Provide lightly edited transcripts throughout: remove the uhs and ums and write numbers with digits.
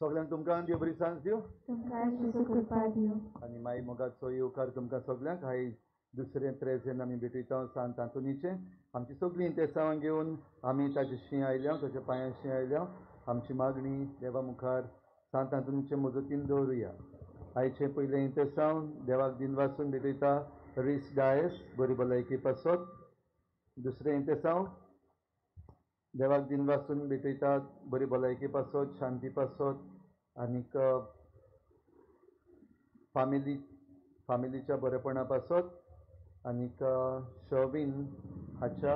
सगळ्यांक तुमकां देव बरी सांज दिवं तुमकां जेजू कृपा दिवं. आनी माई मोगाचो येवकार तुमकां सगळ्यांक. आयज दुसरें त्रेजेन आमी भेटयता सांत आंतोनीचें. आमची सगळीं इंतेसांवां घेवन आमी ताजेशी आयल्या, ताच्या पांयांशी आयल्या. आमची मागणी देवा मुखार सांत आंतोनीचे मजतीन दवरुया. आयचें पयलें इंतेसांव देवाक दिनवासून भेटयता रिस डायस बरी भलायकी पासत. दुसरें इंतेसांव देवाक दिनवासून भेटयतात बरी भलायकी पासत, शांती पासत आनीक फामिलीच्या बरेपणा पासत. आनीक शॉवीन हाच्या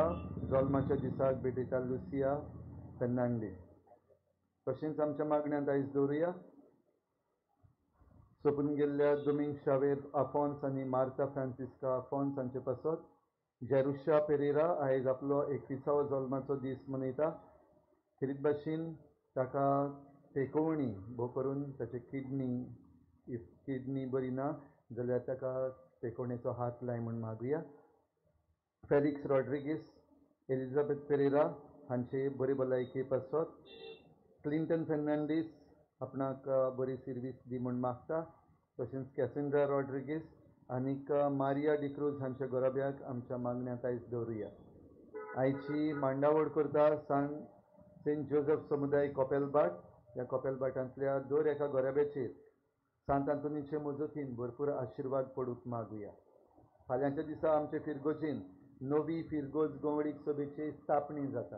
जल्माच्या दिसाक भेटयता लुसिया फेर्नांडीस. तशेंच आमच्या मागण्यांत आयज दवरुया सोंपून गेल्ल्या दोमिंग शावेर आफोन्स आनी मार्ता फ्रांसिस्का आफोन्स हांचे पासत. जेरुशा पेरेरा आयज आपलो 21वो जल्माचो दीस मनयता. खेरीत भाशेन ताका तेकोवणी भोव करून ताची किडनी, if kidney बरी ना जाल्यार ताका तेकोवणेचो हात लाय म्हूण मागुया. फेलिक्स रॉड्रिगीस, एलिझाबेथ पेरेरा हांचे बरी भलायकी पासत. क्लिंटन फेर्नांडीस आपणाक बरी सिर्वीस दी म्हूण मागता. तशेंच कॅसेंड्रा रॉड्रिगीस आनीक मारिया डिक्रूज हांच्या गोराब्याक आमच्या मागण्यांत आयज दवरुया. आयची मांडावळ करता सेंट जोजफ समुदाय कोपेलबाट. ह्या कोपेलभाटांतल्या दर एका गोराब्याचेर सांत आंतोनीचे मजतीन भरपूर आशिर्वाद पडूंक मागुया. फाल्यांच्या दिसा आमचे फिरगोजीन नवी फिरगोज गवळीक सभेची स्थापणी जाता.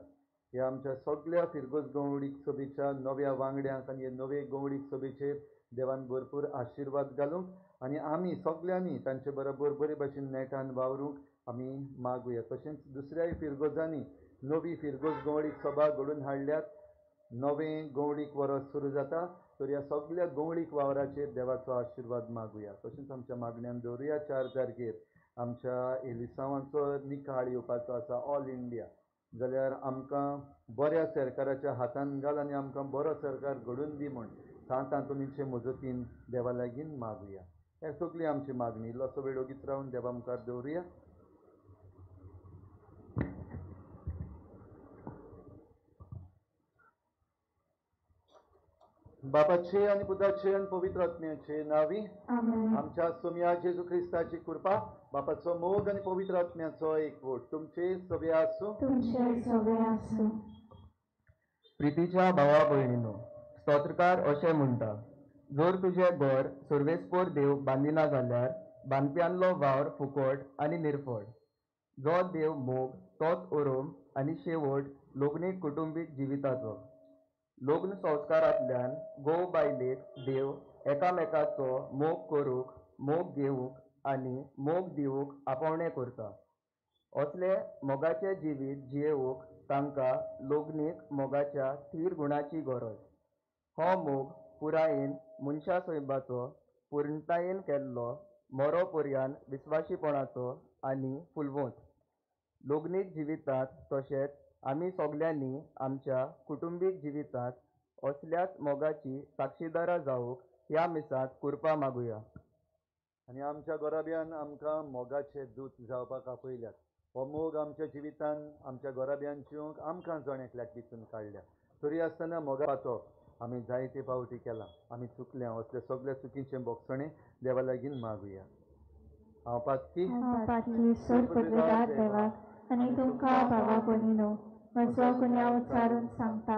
ह्या आमच्या सगळ्या फिरगोज गवळीक सभेच्या नव्या वांगड्यांक आनी हे नवे गवळीक सभेचेर देवान भरपूर आशिर्वाद घालूंक आनी आमी सगल्यांनी तांचे बरोबर बरे भाशेन नेटान वावरूंक आमी मागुया. तशेंच दुसऱ्याय फिरगोजांनी नवी फिरगोज गवळीक सभा घडोवन हाडल्यात. नवें गवळीक वरस सुरू जाता तर ह्या सगळ्या गवळीक वावराचेर देवाचो आशिर्वाद मागुया. तशेंच आमच्या मागण्यान दवरुया 4 तारखेर आमच्या एलिसांवांचो निकाळ येवपाचो आसा ऑल इंडिया. जाल्यार आमकां बऱ्या सरकाराच्या हातान घाल आनी आमकां बरो सरकार घडोवन दी म्हूण सांत आंतोनीचे मजतीन देवा लागीं मागुया. हे सगळी आमची मागणी. इल्लोसो वेळ ओगीच रावन देवा मुखार दवरुया. बापाचे आनी पुताचे आनी पवित्र आत्म्याचे नांवी आमच्या सोम्या जेजू क्रिस्ताची कृपा, बापाचो मोग आनी पवित्र आत्म्याचो एकवट तुमचे सगळे आसूं. तुमचे सगळे आसूं. प्रितीच्या भावा भयणीनो, स्तोत्रकार अशें म्हणटा, जर तुजें घर सर्वेस्पोर देव बांदिना जाल्यार बांदप्यांलो वावर फुकट आनी निर्फळ. जो देव मोग तोच ओरोम आनी शेवट लग्नीक कुटुंबीक जिविताचो. लग्न संस्कारांतल्यान घोव बायलेक देव एकामेकाचो मोग करूंक, मोग घेवंक आनी मोग दिवंक आपोवणें करता. असले मोगाचें जिवीत जियेवंक तांकां लग्नीक मोगाच्या थीर गुणाची गरज. हो मोग पुरायेन मनशा सैबाचो पूर्णतायेन केल्लो मरो पर्यान विस्वाशीपणाचो आनी फुलवंत. लग्नीक जिवितांत तशेंच आमी सगल्यांनी आमच्या कुटुंबीक जिवितांत असल्याच मोगाची साक्षीदारां जावंक ह्या मिसांत कृपा मागुया. आनी आमच्या गोराब्यान आमकां मोगाचे दूत जावपाक आपयल्यात. हो मोग आमच्या जिवितान आमच्या गोराब्यान जिवंक आमकां जण एकल्याक विचून काडल्या. तरी आसतना मोगाचो आमी जायते पावटी केला, आमी चुकल्या. असल्या सगळ्या चुकीचें बोगसणें देवा लागीं मागुया. हांव पातकी सोर देवाक आनी तुमकां भावा भयणीनो म्हजो गुन्यांव उच्चारून सांगता.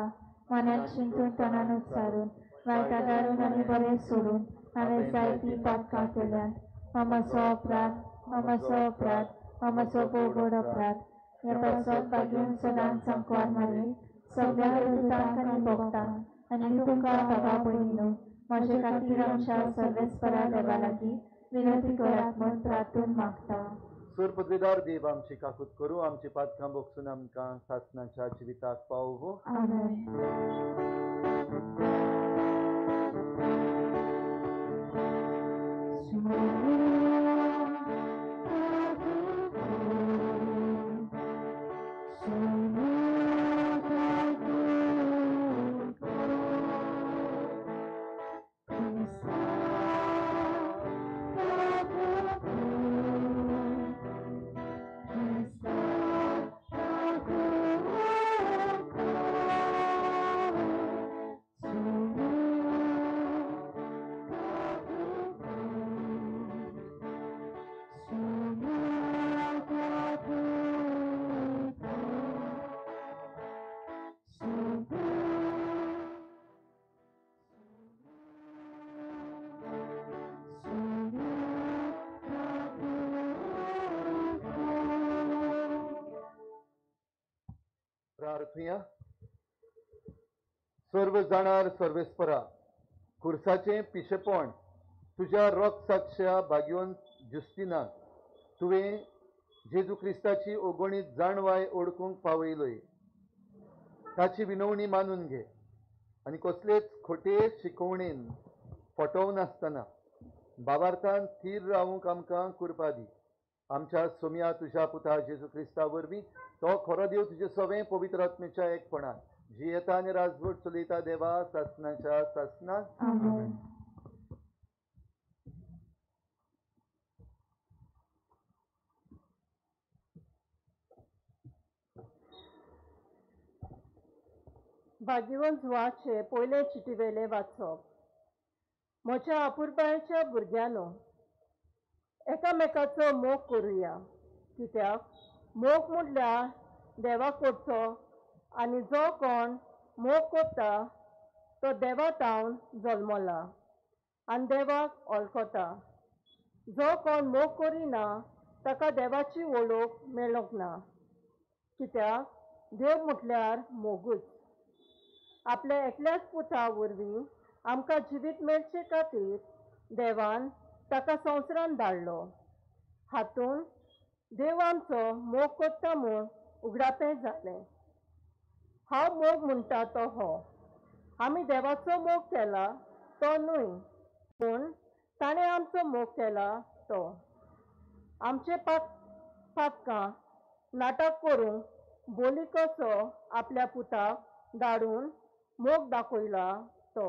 मनान चिंतून तोंडान उच्चारून वायटा दारून आनी बरें सोडून हांवें जायतीं पातकां केल्यांत. हो म्हजो अपराध, हो म्हजो अपराध, हो म्हजो भोव व्हड अपराध. हे पासत बागेवन सदांच सांकवार मारीन सगळ्या दुतांक आनी भोगतांक आनी तुमकां भावा भयणीनो म्हजे खातीर आमच्या सर्वेस्परा देवा लागीं विनंती करात म्हूण प्रार्थून मागता. सूर पदवीदार देव आमची काकूत करूं, आमची पातकां बोगसून आमकां सासणाच्या जिविताक पावोवं. आमेन. प्रार्थुया. सर्व जाणार सर्वेस्परा, खुर्साचें पिशेपण तुज्या रोगसाक्ष्या भाग्योन जुस्तिना तुवें जेजू क्रिस्ताची ओगणीत जाणवाय ओळखूंक पावयलोय. ताची विनवणी मानून घे आनी कसलेच खोटे शिकवणेन फटोवनासतना बाबार्थान थीर रावूंक आमकां कृपा दी. आमच्या सोम्या तुज्या पुता जेजू क्रिस्ता वरवीं तो खरो देव तुजे सवें पवित्र आत्मेच्या एकपणान जियेता आनी राजवट चलयता देवा सासनाच्या सासनाक. आमेन. भाग्यवंत जुवाचे पयले चिटीवेले वाचप. म्हज्या अपुरबायेच्या भुरग्यांनो, एकामेकाचो मोग करुया, कित्याक मोग म्हटल्यार देवा करचो आनी जो कोण मोग करता तो देवा तावन जल्मला आनी देवाक वळखता. जो कोण मोग करिना ताका देवाची वळख मेळोंक ना, कित्याक देव म्हटल्यार मोगूच. आपल्या एकल्याच पुता वरवीं आमकां जिवीत मेळचे खातीर देवान ताका संवसारांत धाडलो. हातूंत देव आमचो मोग करता म्हूण उगडापें जालें. हांव मोग म्हणटा तो हो, आमी देवाचो मोग केला तो न्हय, पूण ताणें आमचो मोग केला तो. आमचे पातकां नाटक करूंक बोली कसो आपल्या पुताक धाडून मोग दाखयला तो.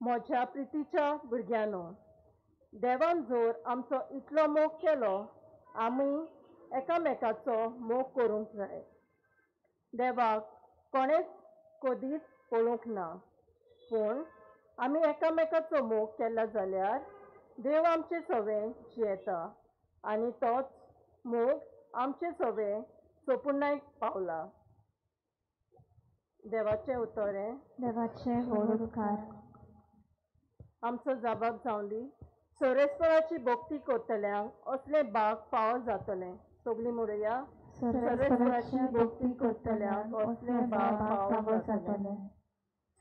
म्हज्या प्रितीच्या भुरग्यांनो, देवान जर आमचो इतलो मोग केलो, आमी एकामेकाचो मोग करूंक जाय. देवाक कोणेच कदीच पळोवंक ना, पूण आमी एकामेकाचो मोग केला जाल्यार देव आमचे सवें जियेता आनी तोच मोग आमचे सवें सोपुर्णायक पावला. देवाचें उतर हें. देवाचे व्हड उपकार. आमचो जाबाब जावन दी. सर्वेस्पराची भक्ती करतल्यांक असलें भाग फावो जातलें. सगळीं म्हणुया, सर्वेस्पराची भक्ती करतल्यांक असलें भाग फावो जातलें.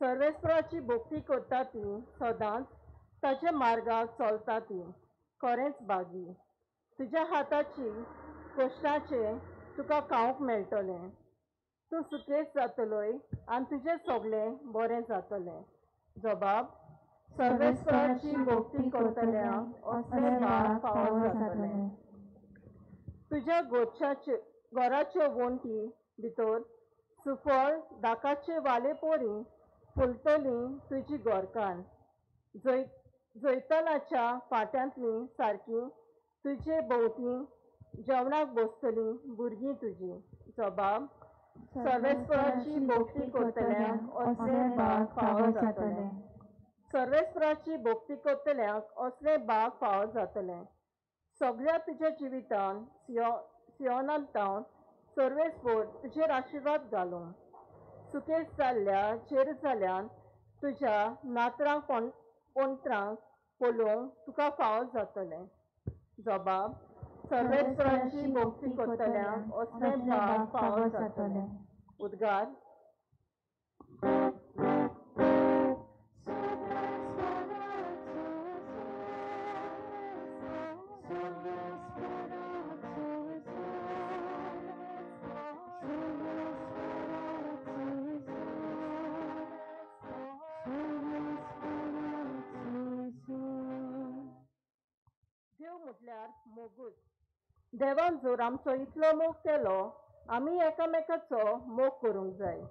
सर्वेस्पराची भक्ती करता ती सदांच ताच्या मार्गाक चलता ती खरेंच भागी. तुज्या हाताची कश्टाचें तुका खावंक मेळटलें. तूं सुखेच जातलोय आनी तुजें सगळें बरें जातलें. जबाब, सर्वेस्पराची भक्ती करतल्यांक असलें भाग फावो जातलें. तुज्या घराच्यो वण्टी भितर सुफळ दाकाचे वाले पोरी फुलतली तुजी घरकान्न. जैतनाच्या फाट्यांतली सारकी तुजे भोंवती जेवणाक बसतली भुरगीं तुजी. जबाब, सर्वेस्पराची भक्ती करतल्यांक असलें भाग फावो जातलें. सर्वेस्पराची भक्ती करतल्यांक असलें भाग फावो जातलें. सगळ्या तुज्या जिवितान सियोनांत तावन सर्वेस्पर तुजेर आशिर्वाद घालूं. सुकेस जाल्ल्या जेरुजाल्यान तुज्या नातरांक पोंत्रांक पळोवंक तुका फावो जातलें. जबाब, सर्वेस्पराची भक्ती करतल्यांक असलें भाग फावो जातलें. उद्गार. देव म्हटल्यार मोगूच. देवान जर आमचो इतलो मोग केलो, आमी एकामेकाचो मोग करूंक जाय.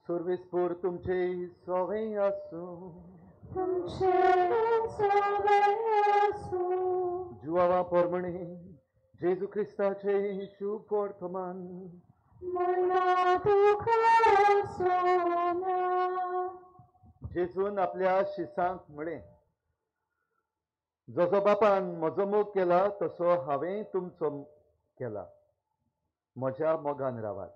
सर्वेस्पर तुमचे सवें आसूं. तुमचे सवें आसूं. जुवावा परमणे जेजू क्रिस्ताचे शुभ वर्तमान मरणां दुखां सोम्या. जेजून आपल्या शिसांक म्हळें, जसो बापान म्हजो मोग केला तसो हांवें तुमचो केला, म्हज्या मोगान रावात.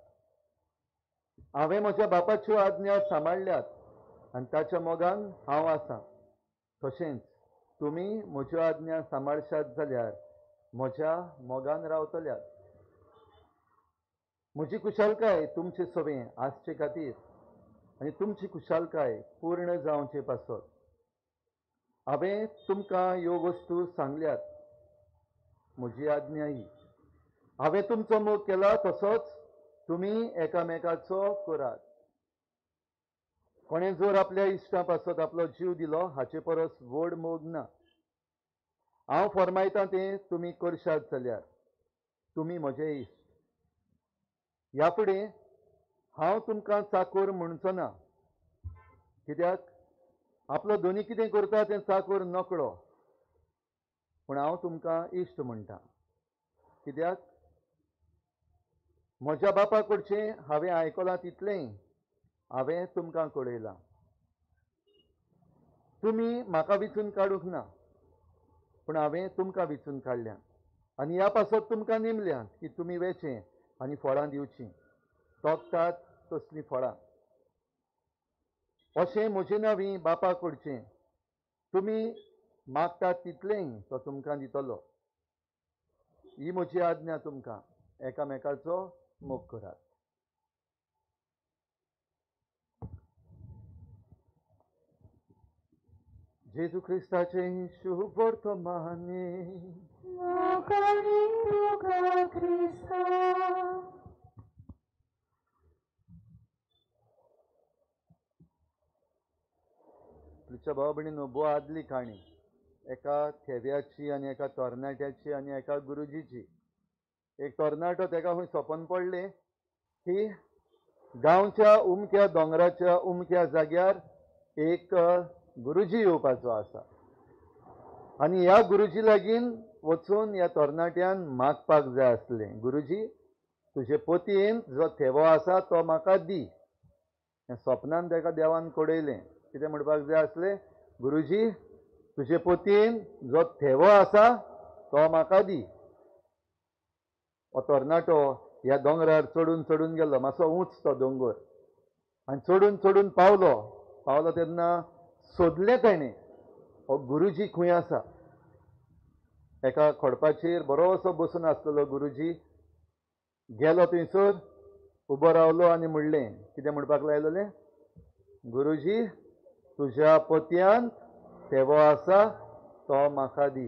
हांवें म्हज्या बापाच्यो आज्ञा सांबाळ्ळ्यात आनी ताच्या मोगान हांव आसां. तशेंच तुमी म्हज्यो आज्ञा सांबाळशात जाल्यार म्हज्या मोगान रावतल्यात. म्हजी कुशालकाय तुमचे सवें आसचे खातीर आनी तुमची कुशालकाय पूर्ण जावचे पासत हांवें तुमकां ह्यो वस्तू सांगल्यात. म्हजी आज्ञा ही, हांवें तुमचो मोग केला तसोच तुमी एकामेकाचो करात. कोणें जर आपल्या इश्टां पासत आपलो जीव दिलो हाचे परस व्हड मोग ना. हांव फर्मायतां तें तुमी करशात जाल्यार तुमी म्हजे इश्ट. ह्या फुडें हांव तुमकां चाकोर म्हणचो ना, कित्याक आपलो दोनी कितें करता तें चाकोर नकळो, पूण हांव तुमकां इश्ट म्हणटा, कित्याक म्हज्या बापा कडचें हांवें आयकलां तितलेंय हांवें तुमकां कळयलां. तुमी म्हाका विचून काडूंक ना, पूण हांवें तुमकां विचून काडल्यात आनी ह्या पासत तुमकां नेमल्यात की तुमी वेचें आनी फळां दिवचीं, तोखतात तसलीं फळां. अशें म्हजे नांवी बापा कडचें तुमी मागतात तितलेंय तो तुमकां दितलो. ही म्हजी आज्ञा तुमकां, एकामेकाचो मोग करात. जेजू क्रिस्ताचें शुभ वर्तमाने. तुमच्या भाव भयणीनो, भोव आदली काणी एका थेव्याची आनी एका तरणाट्याची आनी एका गुरुजीची. एक तरणाटो तेका खंय सपन पडलें की गांवच्या उमक्या दोंगराच्या उमक्या जाग्यार एक गुरुजी येवपाचो आसा आनी ह्या गुरुजी लागीं वचून ह्या तरणाट्यान मागपाक जाय आसलें, गुरुजी तुजे पोतयेन जो थेवो आसा तो म्हाका दी. हें सपनान तेका देवान कळयलें. कितें म्हणपाक जाय आसलें? गुरुजी तुजे पोतयेन जो थेवो आसा तो म्हाका दी. हो तरणाटो ह्या दोंगरार चडून चडून गेलो, मातसो उंच तो दोंगर, आनी चडून चडून पावलो. पावलो तेन्ना सोदलें तेणें हो गुरुजी खंय आसा. एका खडपाचेर बरोसो बसून आसलेलो गुरुजी गेलो थंयसर, उबो रावलो आनी म्हणलें, कितें म्हणपाक लायलें? गुरुजी तुज्या पोतयांत थेवो आसा तो म्हाका दी.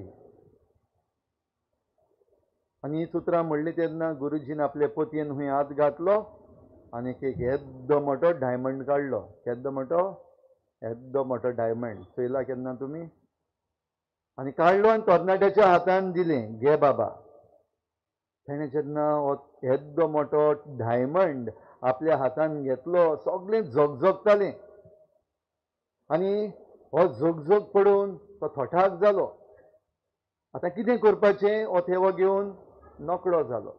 आनी ही उतरां म्हणली तेन्ना गुरुजीन आपले पोतयेन खंय हात घातलो आनी एक येद्दो मोटो डायमंड काडलो. केद्दो मोटो? येद्दो मोटो डायमंड. चोयला केन्ना तुमी? आनी काडलो आनी तरणाट्याच्या हातान दिलें, घे बाबा. तेणें जेन्ना हो येद्दो मोटो डायमंड आपल्या हातान घेतलो, सगळें झगझगतालें आनी हो झगझग पडून तो थोठाक जालो. आतां कितें करपाचें? हो थेवो घेवन नकळो जालो.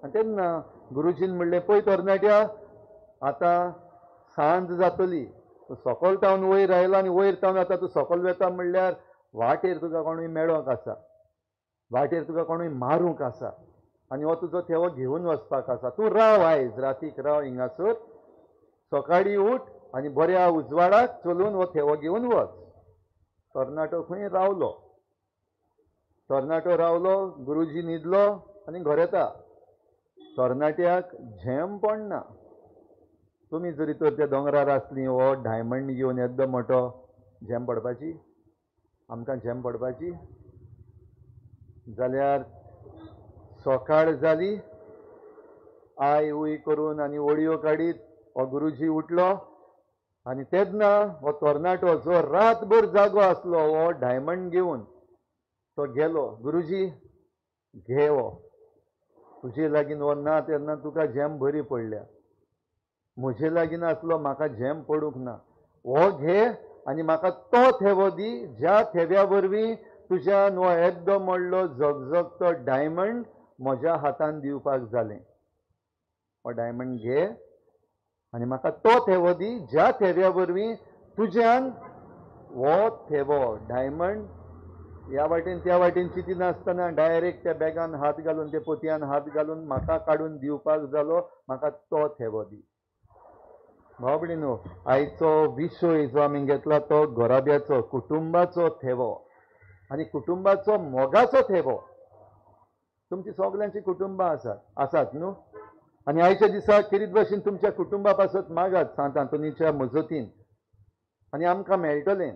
आनी तेन्ना गुरुजीन म्हणलें, पळय तरणाट्या, आतां सांज जातली, तूं सकयल तावन वयर आयला आनी वयर तावन आतां तूं सकयल वेता म्हणल्यार वाटेर तुका कोणूय मेळोंक आसा, वाटेर तुका कोणूय मारूंक आसा आनी हो तुजो थेवो घेवन वचपाक आसा. तूं राव आयज रातीक राव हिंगासर, सकाळीं उठ आनी बऱ्या उजवाडाक चलून हो थेवो घेवन वच. तरणाटो खंय रावलो. तरणाटो रावलो, गुरुजी न्हिदलो आनी घर येता. तरणाट्याक झेम पडना. तुमी जरी तर त्या दोंगरार आसली, हो डायमंड घेवन येद्दो मोटो, झेम पडपाची? आमकां झेम पडपाची? जाल्यार सकाळ जाली, I उय करून आनी ओडयो काडीत हो गुरुजी उठलो आनी तेन्ना हो तरणाटो जो रातभर जागो आसलो हो डायमंड घेवन तो गेलो. गुरुजी घे हो, तुजे लागीं हो ना तेन्ना तुका झेम बरी पडल्या, म्हजे लागीं आसलो म्हाका झेम पडूंक ना, हो घे आनी म्हाका तो थेवो दी ज्या थेव्या वरवीं तुज्यान हो येद्दो मोडलो झगझगतो डायमंड म्हज्या हातान दिवपाक जालें. हो डायमंड घे आनी म्हाका तो थेवो दी ज्या थेव्या वरवीं तुज्यान हो थेवो डायमंड ह्या वाटेन त्या वाटेन चिंतिनासतना डायरेक्ट त्या बॅगान हात घालून त्या पोतयान हात घालून म्हाका काडून दिवपाक जालो, म्हाका तो थेवो दी. भाव भयणीनो, आयचो विशय जो आमी घेतला तो घराब्याचो, कुटुंबाचो थेवो आनी कुटुंबाचो मोगाचो थेवो. तुमची सगल्यांची कुटुंबां आसात, आसात न्हू? आनी आयच्या दिसा खेरीत भाशेन तुमच्या कुटुंबा पासत मागात सांत आंतोनीच्या मजतीन आनी आमकां मेळटलें.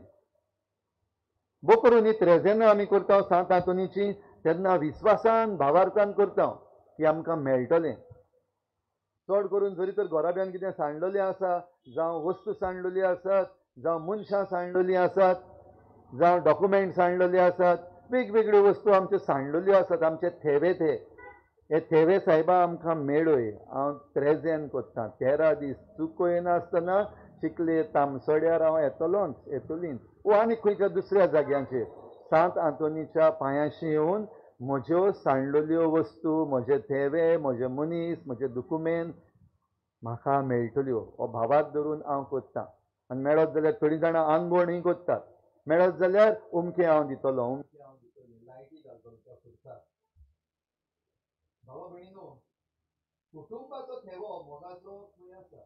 बो करून ही त्रेजेनां आमी करता सांत आंतोनीची तेन्ना विस्वासान भावार्थान करता की आमकां मेळटलें. चड करून जरी तर घराब्यान कितें सांडलेलें आसा, जावं वस्तू सांडलेली आसात, जावं मनशां सांडलेलीं आसात, जावं डॉक्युमेंट सांडलेले आसात, वेगवेगळ्यो वस्तू आमच्यो सांडलेल्यो आसात, आमचे थेवे ते हे थेवे सायबा आमकां मेळय. हांव त्रेजेन कोत्ता 13 दीस चुकयनासतना चिखले तामसड्यार हांव येतलोच, येतलीच वो आनी खंयच्या दुसऱ्या जाग्यांचेर सांत आंतोनीच्या पांयांशी येवन म्हज्यो सांडलेल्यो वस्तू, म्हजे थेवे, म्हजे मनीस, म्हजे दुकुमेंत म्हाका मेळटल्यो. हो भावार्थ धरून हांव कोत्ता. आनी मेळत जाल्यार थोडीं जाणां आंगवणूय कोत्तात, मेळत जाल्यार उमकें हांव दितलो, उमकें हांव दितलें, लायटी घालतलो त्या फुरसाक. भावा भयणीनो, कुटुंबाचो थेवो मोगाचो खंय आसा?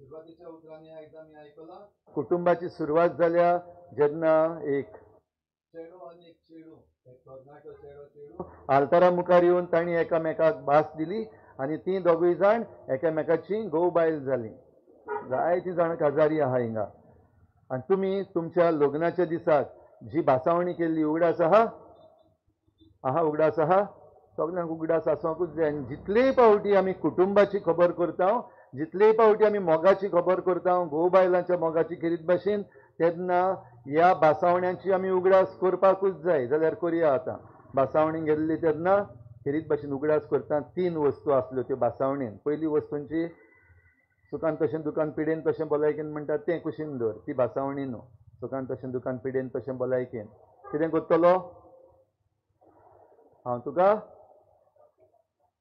सुरवातीच्या उतरांनी आयज आमी आयकलां, कुटुंबाची सुरवात जाल्या जेन्ना एक चेडो आनी एक चेडूं, एक तरणाटो चेडो चेडूं आल्तारा मुखार येवन तांणी एकामेकाक भास दिली आनी तीं दोगूय जाण एकामेकाची घोव बायल जालीं. जायतीं जाणां काजारी आहा हिंगा. आनी तुमी तुमच्या लग्नाच्या दिसाक जी भासावणी केल्ली उगडास आहा? आहा उगडास आहा? सगल्यांक उगडास आसोंकूच जाय. आनी जितलेय फावटी आमी कुटुंबाची खबर करता, जितलेय फावटी आमी मोगाची खबर करता, घोव बायलांच्या मोगाची खेरीत भाशेन, तेन्ना ह्या भासावण्यांची आमी उगडास करपाकूच जाय. जाल्यार करया आतां. भासावणी गेल्ली तेन्ना खेरीत भाशेन उगडास करता 3 वस्तू आसल्यो त्यो भासावणेन. पयली वस्तूंची सुखान तशें दुकान पिडेन तशें भलायकेन म्हणटा तें कुशीन दवर, ती भासावणी न्हू. सुखान तशें दुकान पिडेन तशें भलायकेन कितें करतलो हांव? तुका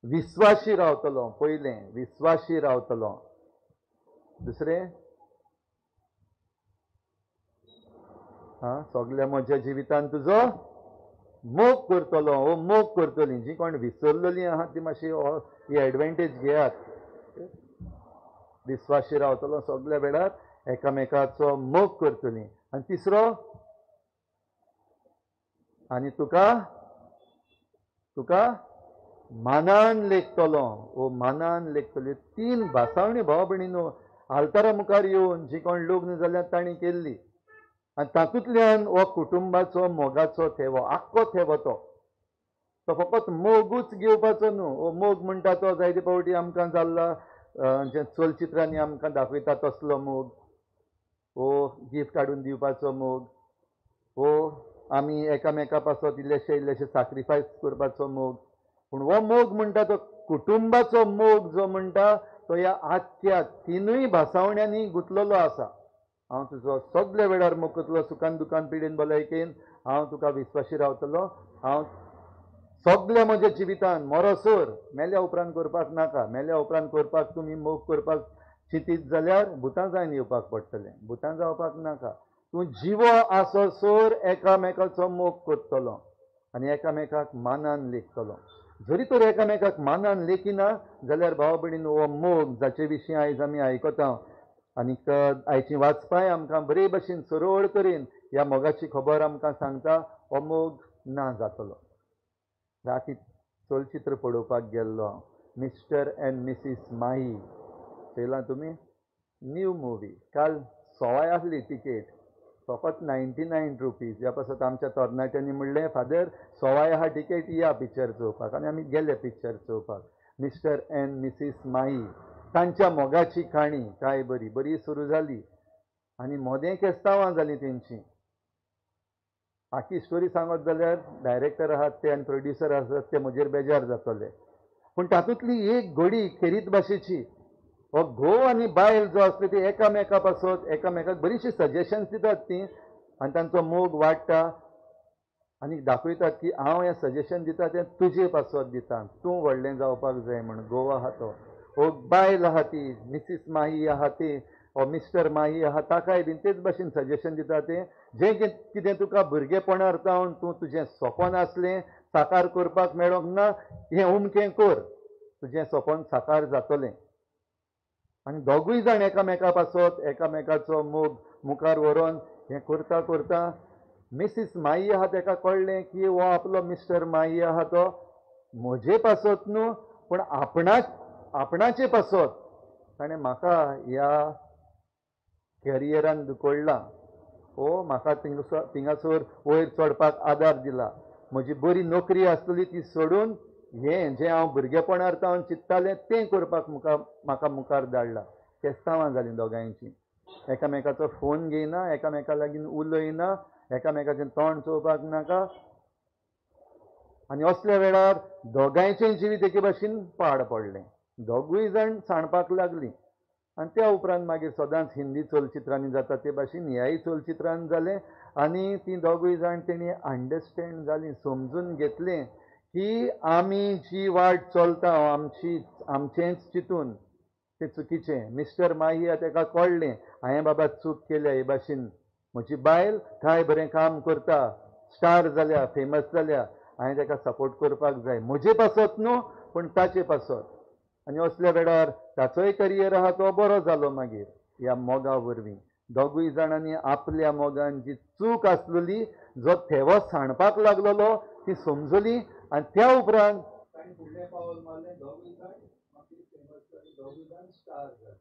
विस्वाशी रावतलो. पयलें विस्वाशी रावतलो. दुसरें, हां, सगल्या म्हज्या जिवितान तुजो मोग करतलो ओ मोग करतली. जी कोण विसरलेली आहा ती मातशी ही एडवांटेज घेयात. विस्वाशी रावतलो सगल्या वेळार, एकामेकाचो मोग करतली. आनी तिसरो, आनी तुका तुका मानान लेखतलो ओ मानान लेखतली. 3 भासावणी भाव भयणीनो आल्तारा मुखार येवन जी कोण लग्न जाल्यार तांणी केल्ली. आनी तातूंतल्यान हो कुटुंबाचो मोगाचो थेवो, आख्खो थेवो तो तो फकत मोगूच घेवपाचो न्हू. हो मोग म्हणटा तो जायते फावटी आमकां जाल्ला जे चलचित्रांनी आमकां दाखयता तसलो मोग, हो गिफ्ट हाडून दिवपाचो मोग, हो आमी एकामेका पासत इल्लेशे इल्लेशे सॅक्रिफायस करपाचो मोग. पूण हो मोग म्हणटा तो कुटुंबाचो मोग जो म्हणटा तो ह्या आख्ख्या 3 भासावण्यांनी गुंतलेलो आसा. हांव तुजो सगल्या वेळार मोग करतलो, सुखान दुखान पिडेन भलायकेन हांव तुका विस्वाशी रावतलो. हांव सगल्या म्हज्या जिवितान मरोसर, मेल्या उपरांत करपाक नाका. मेल्या उपरांत करपाक तुमी मोग करपाक चिंतीत जाल्यार भुतां जायन येवपाक पडटलें. भुतां जावपाक नाका. तूं जिवो आसोसर एकामेकाचो मोग करतलो आनी एकामेकाक मानान लेखतलो. जरी तर एकामेकाक मानान लेखिना जाल्यार भाव भयणीन हो मोग जाचे विशीं आयज आमी आयकता आनीक आयची वाचपाय आमकां बरे भशेन सरळ तरेन ह्या मोगाची खबर आमकां सांगता, हो मोग ना जातलो. राती चलचित्र पळोवपाक गेल्लो हांव, मिस्टर एंड मिसीस माही. पळयलां तुमी? New movie. काल सवाय आसली तिकेट, फकत 99 रुपीज. ह्या पासत आमच्या तरणाट्यांनी म्हणलें, फादर सवाय आहा तिकेट, या पिक्चर चोवपाक. आनी आमी गेले पिक्चर चोवपाक. मिस्टर एंड मिसीस माही, तांच्या मोगाची काणी काय बरी बरी सुरू जाली आनी मोदें केस्तांवां जालीं तेंची. आखी स्टोरी सांगत जाल्यार डायरेक्टर आहात ते आनी प्रोड्युसर आसात ते म्हजेर बेजार जातले. पूण तातूंतली एक घडी खेरीत भाशेची, हो घोव आनी बायल जो आसली ती एकामेका पासत एकामेकाक बरीचशीं सजेशन्स दितात ती, आनी तांचो मोग वाडटा आनी दाखयतात की हांव हें सजेशन दिता तें तुजे पासत दिता, तूं व्हडलें जावपाक जाय म्हण. घोव आहा तो. हो बायल आहा ती मिसीस माही आहा ती हो मिस्टर माही आहा ताकाय बीन तेच भाशेन सजेशन दिता तें जें कितें तुका भुरगेपणार जावन तूं तुजें सपन आसलें साकार करपाक मेळोंक ना, हें उमकें कर, तुजें सपन साकार जातलें. आनी दोगूय जाण एकामेका पासत एकामेकाचो मोग मुखार व्हरोन हें करता करता मिसीस माई आहा तेका कळ्ळें की हो आपलो मिस्टर माई आहा तो म्हजे पासत न्हू पूण आपणाचे पासत ताणें म्हाका ह्या कॅरियरान दुखोडला, हो म्हाका थिंगासर वयर चडपाक आदार दिला, म्हजी बरी नोकरी आसतली ती सोडून हें जें हांव भुरगेपणार जावन चिंत्तालें तें करपाक म्हाका मुखार धाडला. केस्तांवां जालीं दोगांयचीं, एकामेकाचो फोन घेयना, एकामेका लागीं उलयना, एकामेकाचें तोंड चोवपाक नाका. आनी असल्या वेळार दोगांयचें जिवीत एके भाशेन पाड पडलें, दोगूय जाण सांडपाक लागलीं. आनी त्या उपरांत मागीर सदांच हिंदी चलचित्रांनी जाता ते भाशेन ह्याय चलचित्रान जालें आनी तीं दोगूय जाण तेणी अंडरस्टँड जालीं, समजून घेतलें की आमी जी वाट चलता आमची आमचेंच चिंतून तें चुकीचें. मिस्टर माही ताका कळ्ळें हांवें बाबा चूक केल्या, हे भाशेन म्हजी बायल काय बरें काम करता, स्टार जाल्या, फेमस जाल्या, हांवें ताका सपोर्ट करपाक जाय, म्हजे पासत न्हू पूण ताचे पासत. आनी असल्या वेळार ताचोय करियर आहा तो बरो जालो मागीर ह्या मोगा वरवीं. दोगूय जाणांनी आपल्या मोगान जी चूक आसलेली, जो थेवो सांडपाक लागलेलो ती समजली आनी त्या उपरांत तांणी फुडलें पावल मारलें, दोगूय जाण मागीर फेमस जाले, दोगूय जाण स्टार जाले.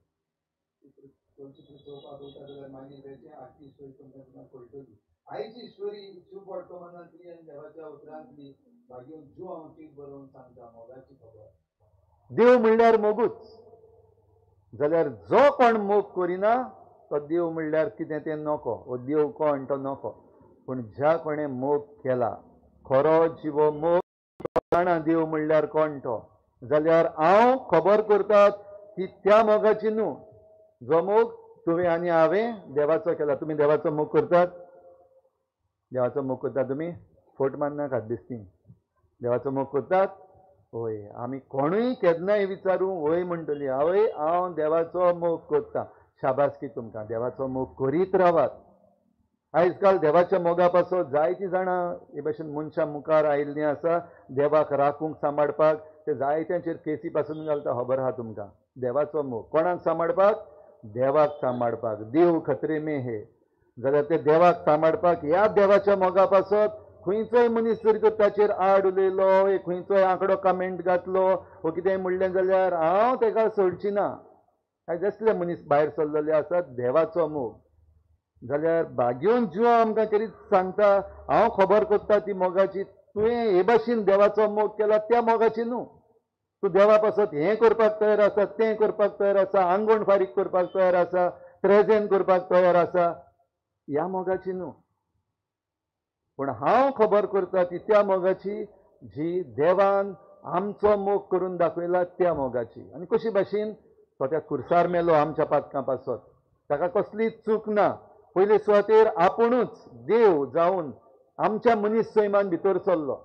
चलचित्र चोवपाक वयता जाल्यार मागीर वेचें आख्खी स्टोरी तुमकां तुमकां कळटली. आयची स्टोरी जीव वर्तमानांतली आनी देवाच्या उतरांतली मागीर जीव हांव टीक बरोवन सांगता मोगाची खबर. देव म्हणल्यार मोगूच, जाल्यार जो कोण मोग करिना तो देव म्हणल्यार कितें तें नको, हो देव कोण तो नको. पूण ज्या कोणें मोग केला, खरो जिवो मोग जाणा देव म्हणल्यार कोण तो, जाल्यार हांव खबर करतात ती त्या मोगाची न्हू जो मोग तुवें आनी हांवें देवाचो केला. तुमी देवाचो मोग करतात? देवाचो मोग करतात तुमी? फोट मारनाकात दिसती. देवाचो मोग करतात? हय. आमी कोणूय केन्नाय विचारूं हय म्हणटली, आवय हांव देवाचो मोग करता. शाबासकी तुमकां, देवाचो मोग करीत रावात. आयज काल देवाच्या मोगा पासत जायतीं जाणां हे भाशेन मनशां मुखार आयिल्लीं आसा देवाक राखूंक सांबाळपाक, ते जायत्यांचेर केसी पासून घालता, खबर आहा तुमकां. देवाचो मोग कोणाक सांबाळपाक? देवाक सांबाळपाक. देव खतरे में हे, जाल्यार ते देवाक सांबाळपाक ह्या देवाच्या मोगा पासत खंयचोय मनीस जर तर ताचेर आड उलयलो, खंयचोय आंकडो कमेंट घातलो वो कितेंय म्हणलें जाल्यार हांव ताका सोडची ना. आयज असले मनीस भायर सरलेले आसात देवाचो मोग. जाल्यार भाग्योन जीव आमकां करीत सांगता हांव खबर करता ती मोगाची, तुवें हे भाशेन देवाचो मोग केला त्या मोगाची न्हू. तूं देवा पासत हें करपाक तयार आसा, तें करपाक तयार आसा, आंगवण फारीक करपाक तयार आसा, प्रेजेंट करपाक तयार आसा, ह्या मोगाची न्हू. पूण हांव खबर करता ती त्या मोगाची जी देवान आमचो मोग करून दाखयला त्या मोगाची. आनी कशी भाशेन तो त्या खुर्सार मेलो आमच्या पातकां पासत, ताका कसलीच चूक ना. पयले सुवातेर आपुणूच देव जावन आमच्या मनीस सैमान भितर सरलो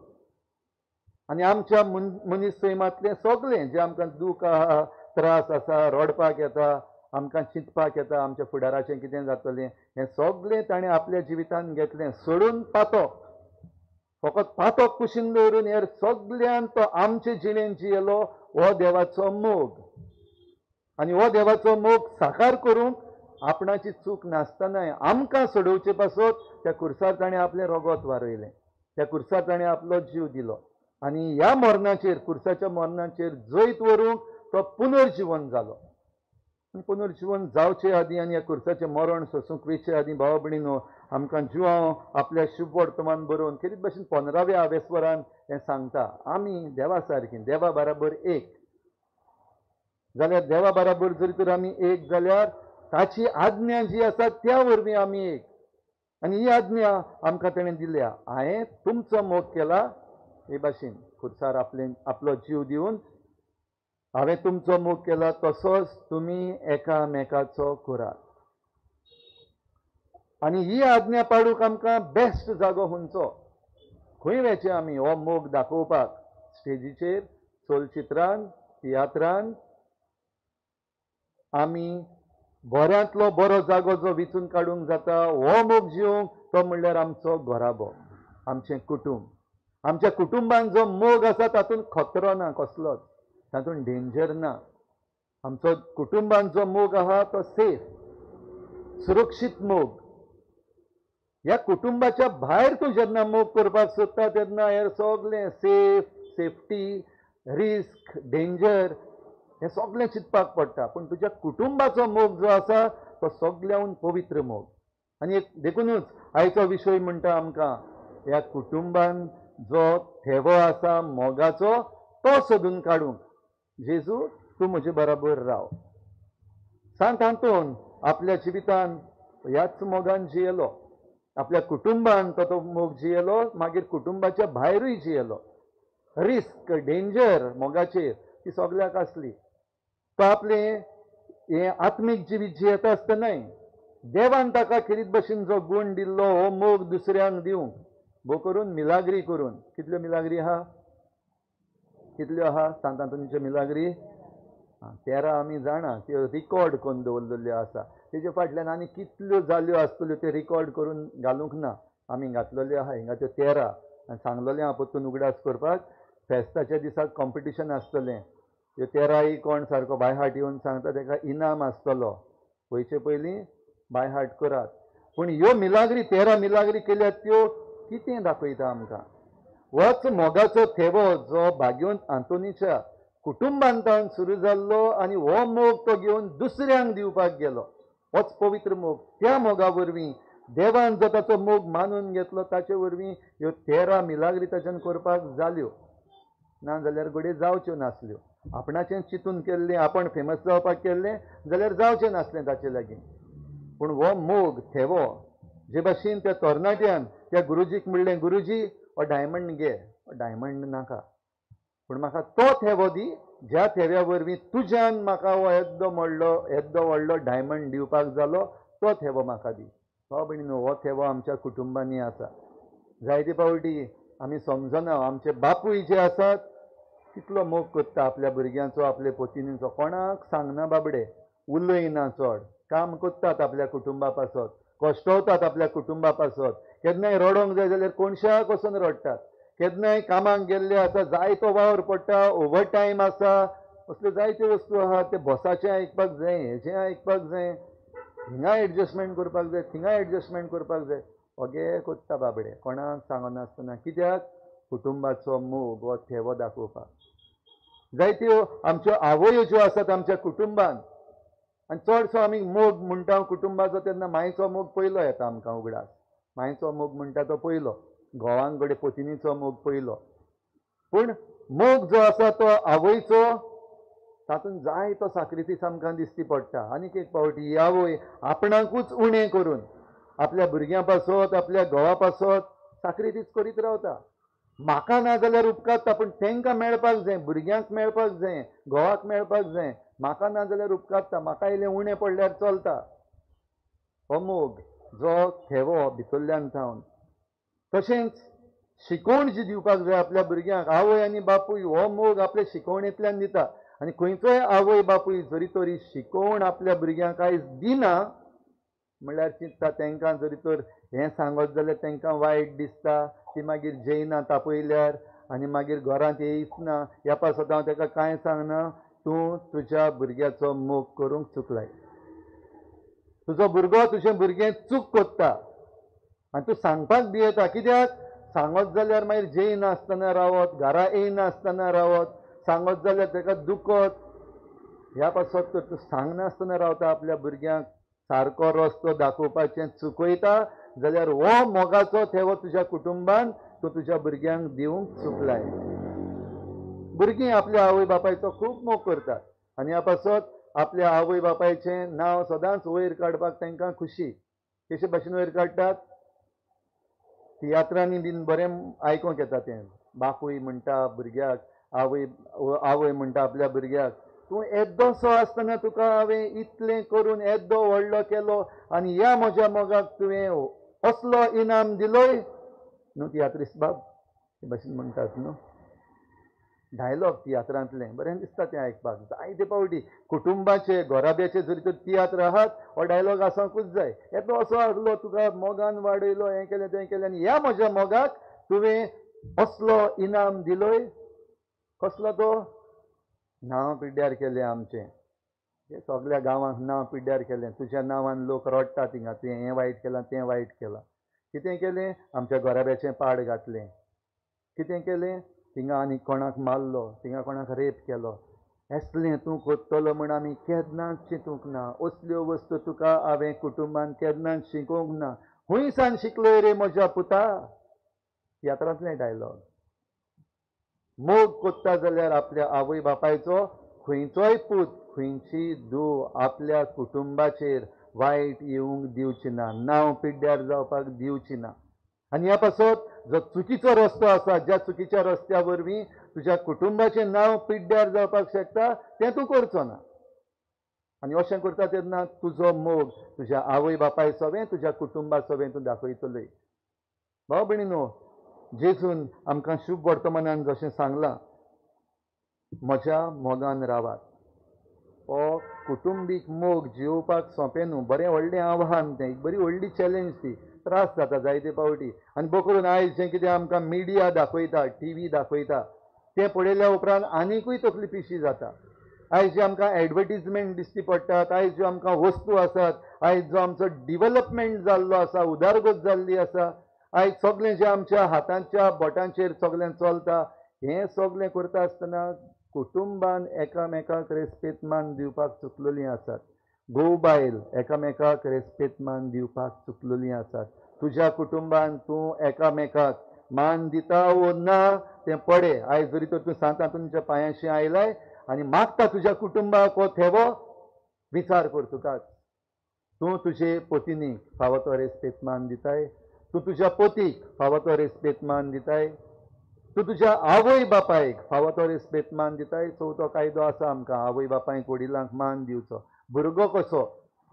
आनी आमच्या मनीस सैमांतलें सगळें जें आमकां दूख आहा, त्रास आसा, रडपाक येता, आमकां चिंतपाक येता, आमच्या फुडाराचें कितें जातलें, हें सगळें ताणें आपल्या जिवितांत घेतलें. सोडून पातक, फकत पातक कुशीन दवरून हेर सगळ्यान तो आमचे जिणेन जियेलो. हो देवाचो मोग. आनी हो देवाचो मोग साकार करूंक आपणाची चूक नासतनाय आमकां सोडोवचे पासत त्या खुर्सार ताणें आपलें रगत वारयलें, त्या खुर्सार ताणें आपलो जीव दिलो आनी ह्या मरणाचेर, खुर्साच्या मरणाचेर जैत व्हरूंक तो पुनर्जिवन जालो. आनी पुनर्जिवन जावचे आदीं आनी ह्या खुर्साचें मरण सोसूंक वेचे आदीं भाव भयणीनो आमकां जिवांव आपल्या शुभ वर्तमान बरोवन खेरीत भाशेन 15व्या आवेस्वरान हें सांगता, आमी देवा सारकी, देवा बराबर एक जाल्यार, देवा बराबर जरी तर आमी एक जाल्यार ताची आज्ञा जी आसा त्या वरवीं आमी एक. आनी ही आज्ञा आमकां ताणें दिल्या, हांवें तुमचो मोग केला हे भाशेन खुर्सार आपले आपलो जीव दिवन हांवें तुमचो मोग केला तसोच तुमी एकामेकाचो करात. आनी ही आज्ञा पाडूंक आमकां बेस्ट जागो खंयचो, खंय वेचें आमी हो मोग दाखोवपाक? स्टेजीचेर, चलचित्रान, तियात्रान, आमी बऱ्यांतलो बरो जागो जो विचून काडूंक जाता हो मोग जिवंक, तो म्हणल्यार आमचो घराबो, आमचें कुटूंब. आमच्या कुटुंबान जो मोग आसा तातूंत खतरो ना कसलोच, तातूंत डेंजर ना. आमचो कुटुंबान जो मोग आहा तो सेफ, सुरक्षीत मोग. ह्या कुटुंबाच्या भायर तूं जेन्ना मोग करपाक सोदता तेन्ना हें सगळें सेफ, सेफ्टी, रिस्क, डेंजर हें सगळें चिंतपाक पडटा. पूण तुज्या कुटुंबाचो मोग जो आसा तो सगळ्याहून पवित्र मोग. आनी एक देखुनूच आयचो विशय म्हणटा आमकां ह्या कुटुंबान जो थेवो आसा मोगाचो तो सोदून काडूंक जेजू तूं म्हजे बराबर राव. सांत आंतोन आपल्या जिवितान ह्याच मोगान जियेलो, आपल्या कुटुंबान तो मोग जियेलो, मागीर कुटुंबाच्या भायरूय जियेलो. रिस्क, डेंजर मोगाचेर ती सगळ्याक आसली. तो आपलें हें आत्मीक जिवीत जियेता आसतनाय देवान ताका खेरीत भशेन जो गूण दिल्लो हो मोग दुसऱ्यांक दिवंक, भो करून मिलाग्री करून. कितल्यो मिलाग्री आहा? कितल्यो आहा सांत आंतोनीच्यो मिलाग्री? 13 आमी जाणा, त्यो रिकॉर्ड करून दवरलेल्यो आसा. तेजे फाटल्यान आनी कितल्यो जाल्यो आसतल्यो त्यो रिकॉर्ड करून घालूंक ना, आमी घातलेल्यो आहा हिंगा त्यो 13. आनी सांगलेलें आहा परतून उगडास करपाक, फेस्ताच्या दिसाक कॉम्पिटिशन आसतलें, त्यो 13 कोण सारको बाय हार्ट येवन सांगता तेका इनाम आसतलो. वयचे पयलीं बाय हार्ट करात. पूण ह्यो मिलाग्री 13 मिलाग्री केल्यात त्यो कितें दाखयता आमकां? होच मोगाचो थेवो जो भाग्योन आंतोनीच्या कुटुंबांतान सुरू जाल्लो आनी हो मोग तो घेवन दुसऱ्यांक दिवपाक गेलो, होच पवित्र मोग. त्या मोगा वरवीं देवान जो ताचो मोग मानून घेतलो ताचे वरवीं ह्यो 13 मिलाग्री ताच्यान करपाक जाल्यो, ना जाल्यार घडये जावच्यो नासल्यो. आपणाचें चिंतून केल्लें, आपण फेमस जावपाक केल्लें जाल्यार जावचें नासलें ताचे लागीं. पूण हो मोग थेवो जे भाशेन त्या तरणाट्यान त्या गुरुजीक म्हणलें, गुरुजी हो डायमंड घे, हो डायमंड नाका, पूण म्हाका तो थेवो दी ज्या थेव्या वरवीं तुज्यान म्हाका हो येद्दो मोडलो, येद्दो व्हडलो डायमंड दिवपाक जालो, तो थेवो म्हाका दी. हो भयणीनो, हो थेवो आमच्या कुटुंबांनी आसा. जायते फावटी आमी समजना आमचे बापूय जे आसात कितलो मोग करता आपल्या भुरग्यांचो, आपल्या पोतिनीचो. कोणाक सांगना बाबडे, उलयना चड, काम करतात आपल्या कुटुंबा पासत, कश्टवतात आपल्या कुटुंबा पासत. केन्नाय रडोंक जाय जाल्यार कोणशाक वचून रडटात, केन्नाय कामाक गेल्ले आसा, जायतो वावर पडटा, ओवर टायम आसा, असल्यो जायत्यो वस्तू आहा, ते बॉसाचें आयकपाक जाय, हेजें आयकपाक जाय, हिंगा एडजस्टमेंट करपाक जाय, थिंगा एडजस्टमेंट करपाक जाय. ओगे कोत्ता बाबडे कोणाक सांगनासतना. कित्याक? कुटुंबाचो मोग हो थेवो दाखोवपाक. जायत्यो आमच्यो आवयो ज्यो आसात आमच्या कुटुंबान, आनी चडसो आमी मोग म्हणटा कुटुंबाचो तेन्ना मायचो मोग पयलो येता आमकां उगडास. मायचो मोग म्हणटा तो पयलो, घोवांक घडये पोतिनीचो मोग पयलो, पूण मोग जो आसा तो आवयचो, तातूंत जायतो साक्रिफीस आमकां दिसती पडटा. आनीक एक फावटी ही आवय आपणाकूच उणें करून आपल्या भुरग्यां पासत, आपल्या घोवा पासत साक्रिफीस करीत रावता. म्हाका ना जाल्यार उपकारता, पूण तांकां मेळपाक जाय, भुरग्यांक मेळपाक जाय, घोवाक मेळपाक जाय, म्हाका ना जाल्यार उपकारता, म्हाका इल्लें उणें पडल्यार चलता. हो मोग जो थेवो भितरल्यान जावन. तशेंच शिकवण जी दिवपाक जाय आपल्या भुरग्यांक, आवय आनी बापूय हो मोग आपले शिकवणेंतल्यान दिता. आनी खंयचोय आवय बापूय जरी तरी शिकवण आपल्या भुरग्यांक आयज दिना म्हणल्यार चिंतता तांकां जरी तर हें सांगत जाल्यार तांकां वायट दिसता, ती मागीर जेयना तापयल्यार आनी मागीर घरांत येयच ना, ह्या पासत हांव ताका कांय सांगना. तूं तुज्या भुरग्याचो मोग करूंक चुकलाय, तुजो भुरगो तुजें भुरगें चूक कोत्ता आनी तूं सांगपाक भियेता. कित्याक? सांगत जाल्यार मागीर जेयनासतना रावत, घरा येयनासतना रावत, सांगत जाल्यार ताका दुखत, ह्या पासत तर तूं सांगनासतना रावता. आपल्या भुरग्यांक सारको रस्तो दाखोवपाचें चुकयता जाल्यार हो मोगाचो थेवो तुज्या कुटुंबान तूं तुज्या भुरग्यांक दिवंक चुकलाय. भुरगीं आपल्या आवय बापायचो खूब मोग करतात आनी ह्या पासत आपल्या आवय बापायचें नांव सदांच वयर काडपाक तांकां खुशी. कशे भाशेन वयर काडटात? तियात्रांनी बीन बरें आयकोंक येता तें. बापूय म्हणटा भुरग्याक, आवय आवय म्हणटा आपल्या भुरग्याक, तूं येद्दोसो आसतना तुका हांवें इतलें करून येद्दो व्हडलो केलो आनी ह्या म्हज्या मोगाक तुवें असलो इनाम दिलोय न्हू. तियात्रिस्त बाब हे भाशेन म्हणटात न्हू. डायलॉग तियात्रांतलें बरें दिसता तें आयकपाक. जायते पावटी कुटुंबाचे घराब्याचे जरी तर तियात्र आहात हो डायलॉग आसाकूच जाय. येतलो असो आसलो तुका मोगान वाडयलो, हें केलें तें केलें, आनी ह्या म्हज्या मोगाक तुवें असलो इनाम दिलोय. कसलो तो? नांव पिड्ड्यार केलें आमचें, सगल्या गांवांक नांव पिड्ड्यार केलें. तुज्या नांवान लोक रडटा थिंगा, तुवें हें वायट केलां तें वायट केलां. कितें केलें? आमच्या घराब्याचें पाड घातलें. कितें केलें? थिंगा आनी कोणाक मारलो, थिंगा कोणाक रेप केलो. असलें तूं कोत्तलो म्हूण आमी केन्नाच चिंतूंक ना. असल्यो वस्तू तुका हांवें कुटुंबान केन्नाच शिकोवंक ना. खूंय सान शिकलोय रे म्हज्या पुता? तियात्रांतलें डायलॉग. मोग कोत्ता जाल्यार आपल्या आवय बापायचो खंयचोय पूत खंयची धूव आपल्या कुटुंबाचेर वायट येवंक दिवची ना, नांव पिड्ड्यार जावपाक दिवची ना. आनी ह्या पासत जो चुकीचो रस्तो आसा, ज्या चुकीच्या रस्त्या वरवीं तुज्या कुटुंबाचें नांव पिड्ड्यार जावपाक शकता, तें तूं करचो ना. आनी अशें करता तेन्ना तुजो मोग तुज्या आवय बापाय सोवें, तुज्या कुटुंबा सोवें तूं दाखयतलोय. भाव भयणीनो, जेजून आमकां शुभ वर्तमानान जशें सांगलां, म्हज्या मोगान रावात. हो कुटुंबीक मोग जियोवपाक सोंपें न्हू, बरें व्हडलें आव्हान तें, एक बरी व्हडली चॅलेंज ती. त्रास जाता जायते पावटी. आनी बकरून आयज जें कितें आमकां मिडिया दाखयता, टीव्ही दाखयता, तें पळयल्या उपरांत आनिकूय तकली पिशी जाता. आयज जे आमकां एडवर्टीजमेंट दिश्टी पडटात, आयज ज्यो आमकां वस्तू आसात, आयज जो आमचो डिवलपमेंट जाल्लो आसा, उदरगत जाल्ली आसा, आयज सगळें जें आमच्या हातांच्या बोटांचेर सगळें चलता, हें सगळें करता आसतना कुटुंबान एकामेकाक रेस्पेद मान दिवपाक चुकलेलीं आसात. घोव बायल एकामेकाक रेस्पेद मान दिवपाक चुकलेलीं आसात. तुज्या कुटुंबान तूं एकामेकाक मान दिता वो ना तें पडे. आयज जरी तर तूं सांत आंतोनीच्या पांयांशी आयलाय आनी मागता तुज्या कुटुंबाक हो थेवो, विचार कर तुकाच. तूं तुजे पोतिनीक फावो तो रेस्पेद मान दिताय, तूं तुज्या पोतीक फावो तो रेस्पेद मान दिताय, तूं तुज्या आवय बापायक फावो तो रेस्पेद मान दिताय. चवथो कायदो आसा आमकां, आवय बापायक वडिलांक मान दिवचो. भुरगो कसो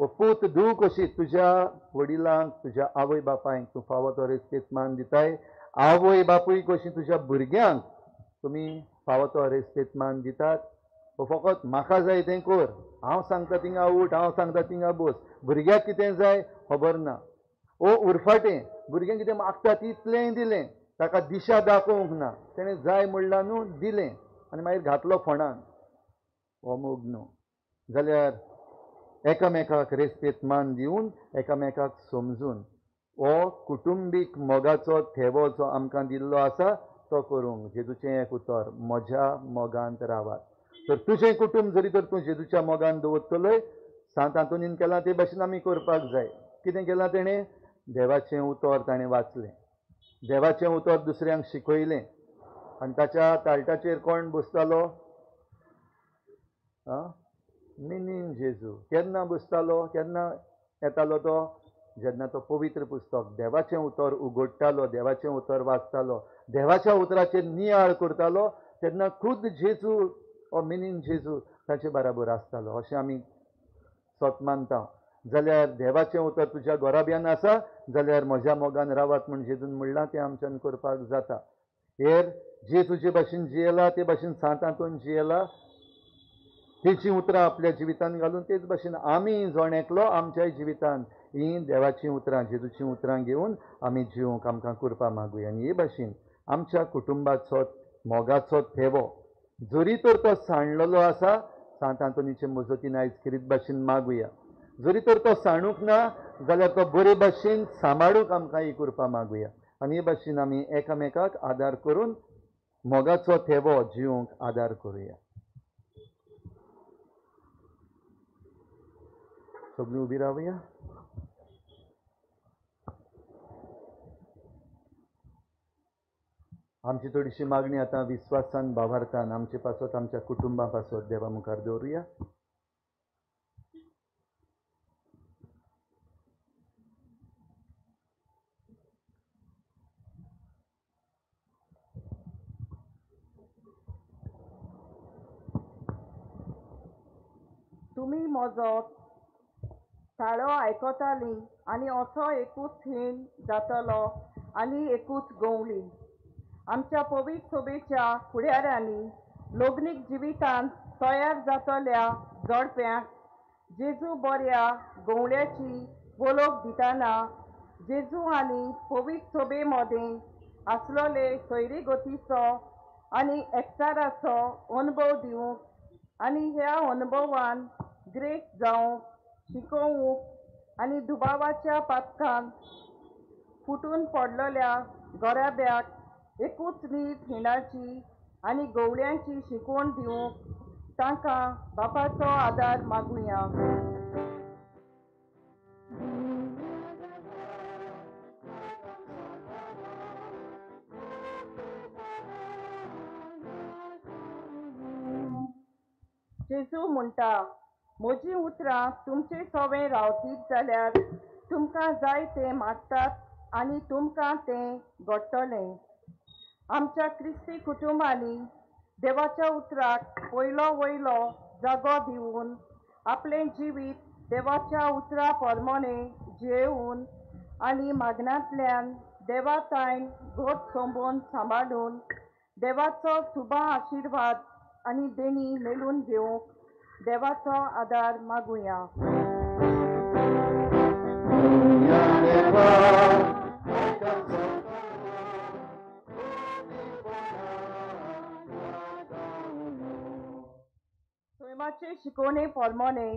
वो पूत धूव कशी तुज्या वडिलांक तुज्या आवय बापायक तूं फावो तो रेस्पेद मान दिताय. आवय बापूय कशी तुज्या भुरग्यांक तुमी फावो तो रेस्पेद मान दितात. वो फकत म्हाका जाय तें कर, हांव सांगता थिंगा उठ, हांव सांगता थिंगा बस, भुरग्याक कितें जाय खबर ना. ओ उरफाटें भुरग्यांक कितें मागता तितलेंय दिलें, ताका दिशा दाखोवंक ना, तेणें जाय म्हणलां न्हू दिलें आनी मागीर घातलो फोंडान. हो मोग न्हू. जाल्यार एकामेकाक रेस्पेद मान दिवन, एकामेकाक समजून हो कुटुंबीक मोगाचो थेवो जो आमकां दिल्लो आसा तो करूंक जेजूचें एक उतर, म्हज्या मोगांत रावात. तर तुजें कुटुंब जरी तर तूं जेजूच्या मोगान दवरतलोय, सांत आंतोनीन केलां ते भाशेन आमी करपाक जाय. कितें केलां तेणें? देवाचें उतर ताणें वाचलें, देवाचें उतर दुसऱ्यांक शिकयलें. आनी ताच्या ताळटाचेर कोण बसतालो? आं, मिनीन जेजू. केन्ना बसतालो, केन्ना येतालो तो? जेन्ना तो पवित्र पुस्तक देवाचें उतर उगडटालो, देवाचें उतर वाचतालो, देवाच्या उतराचेर नियाळ करतालो, तेन्ना खुद जेजू ओ मिनीन जेजू ताचे बराबर आसतालो अशें आमी सत मानता. जाल्यार देवाचें उतर तुज्या घराब्यान आसा जाल्यार म्हज्या मोगान रावात म्हूण जेजून म्हणलां तें आमच्यान करपाक जाता. हेर जेजू जे भाशेन जियेला ते भाशेन सांत आंतोन जियेला, तेचीं उतरां आपल्या जिवितान घालून तेच भाशेन आमी जण एकलो आमच्याय जिवितान हीं देवाचीं उतरां, जेजूचीं उतरां घेवन आमी जिवंक आमकां कृपा मागुया. आनी हे भाशेन आमच्या कुटुंबाचो मोगाचो थेवो जरी तर तो सांडलेलो आसा, सांत आंतोनीचे मजतीन आयज खेरीत भाशेन मागुया. जरी तर तो सांडूंक ना जाल्यार तो बरे भाशेन सांबाळूंक आमकां ही कृपा मागुया. आनी हे भाशेन आमी एकामेकाक आदार करून मोगाचो थेवो जिवंक आदार करुया. सगळीं उबी रावया. आमची थोडीशी मागणी आतां विस्वासान भावार्थान आमचे पासत, आमच्या कुटुंबा पासत देवा मुखार दवरुया. तुमी म्हजो ताळो आयकताली आनी असो एकूच खीण जातलो आनी एकूच गवळी. आमच्या पवित्र सभेच्या फुडाऱ्यांनी लग्नीक जिवितांत तयार जातल्या जोडप्यांक जेजू बऱ्या गवळ्याची वळख दितना जेजू आनी पवित्र सभे मदें आसलोले सोयरीगतीचो आनी एकचाराचो अनुभव दिवंक आनी ह्या अनुभवान ग्रेस जावंक शिकोवंक आनी दुबावाच्या पातकान फुटून पडलेल्या गोराब्याक एकूच नीज हिणाची आनी गवळ्यांची शिकवण दिवंक तांकां बापाचो आदार मागुया. जेजू म्हणटा, म्हजीं उतरां तुमचे सवें रावतीत जाल्यार तुमकां जाय तें मागतात आनी तुमकां तें घडटलें. आमच्या क्रिस्ती कुटुंबांनी देवाच्या उतराक वयलो वयलो जागो दिवन आपलें जिवीत देवाच्या उतरा प्रमाणे जियेवन आनी मागण्यांतल्यान देवा तायन गोट सोंबोवन सांबाळून देवाचो सुबा आशिर्वाद आनी देणी मेळून घेवंक देवाचो आदार मागुया. सैमाचे शिकवणे प्रमाणे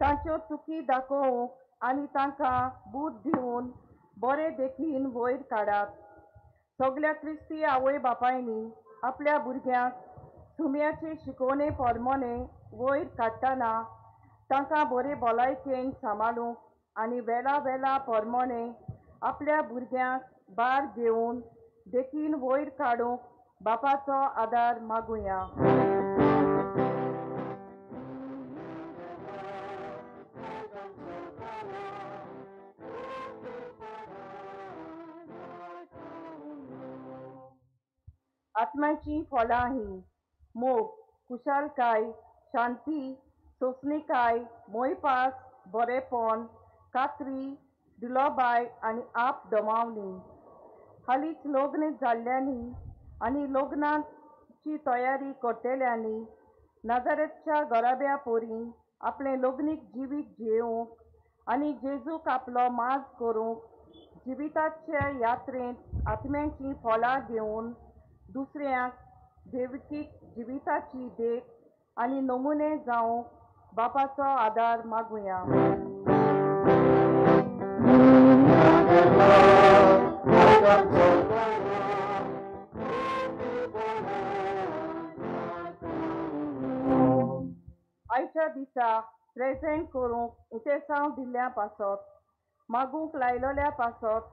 तांच्यो चुकी दाखोवंक आनी तांकां बूद दिवन बरे देखीन वयर काडात. सगल्या क्रिस्ती आवय बापायनी आपल्या भुरग्यांक सुम्याचे शिकवणे प्रमाणे वयर काडटना तांकां बरे भलायकेन सांबाळूंक आनी वेळा वेळा प्रमाणे आपल्या भुरग्यांक भार घेवन देखीन वयर काडूंक बापाचो आदार मागुया. आत्म्याची फळां ही मोग, खुशालकाय, शांती, सोंसणीकाय, मोयपास, बरेपण, कात्री, दुलोबाय आनी आप दमावणी. हालींच लग्न जाल्ल्यांनी आनी लग्नाची तयारी करतल्यांनी नाजारेतच्या घराब्या पोरीं आपलें लग्नीक जिवीत जियेवंक आनी जेजूक आपलो माज करूंक जिविताचे यात्रेंत आत्म्याचीं फळां घेवन दुसऱ्यांक देवकीक जिविताची देख आनी नमुने जावंक बापाचो आदार मागुया. आयच्या दिसा प्रेजेंट करूंक इतेसांव दिल्ल्या पासत, मागूंक लायलोल्या पासत,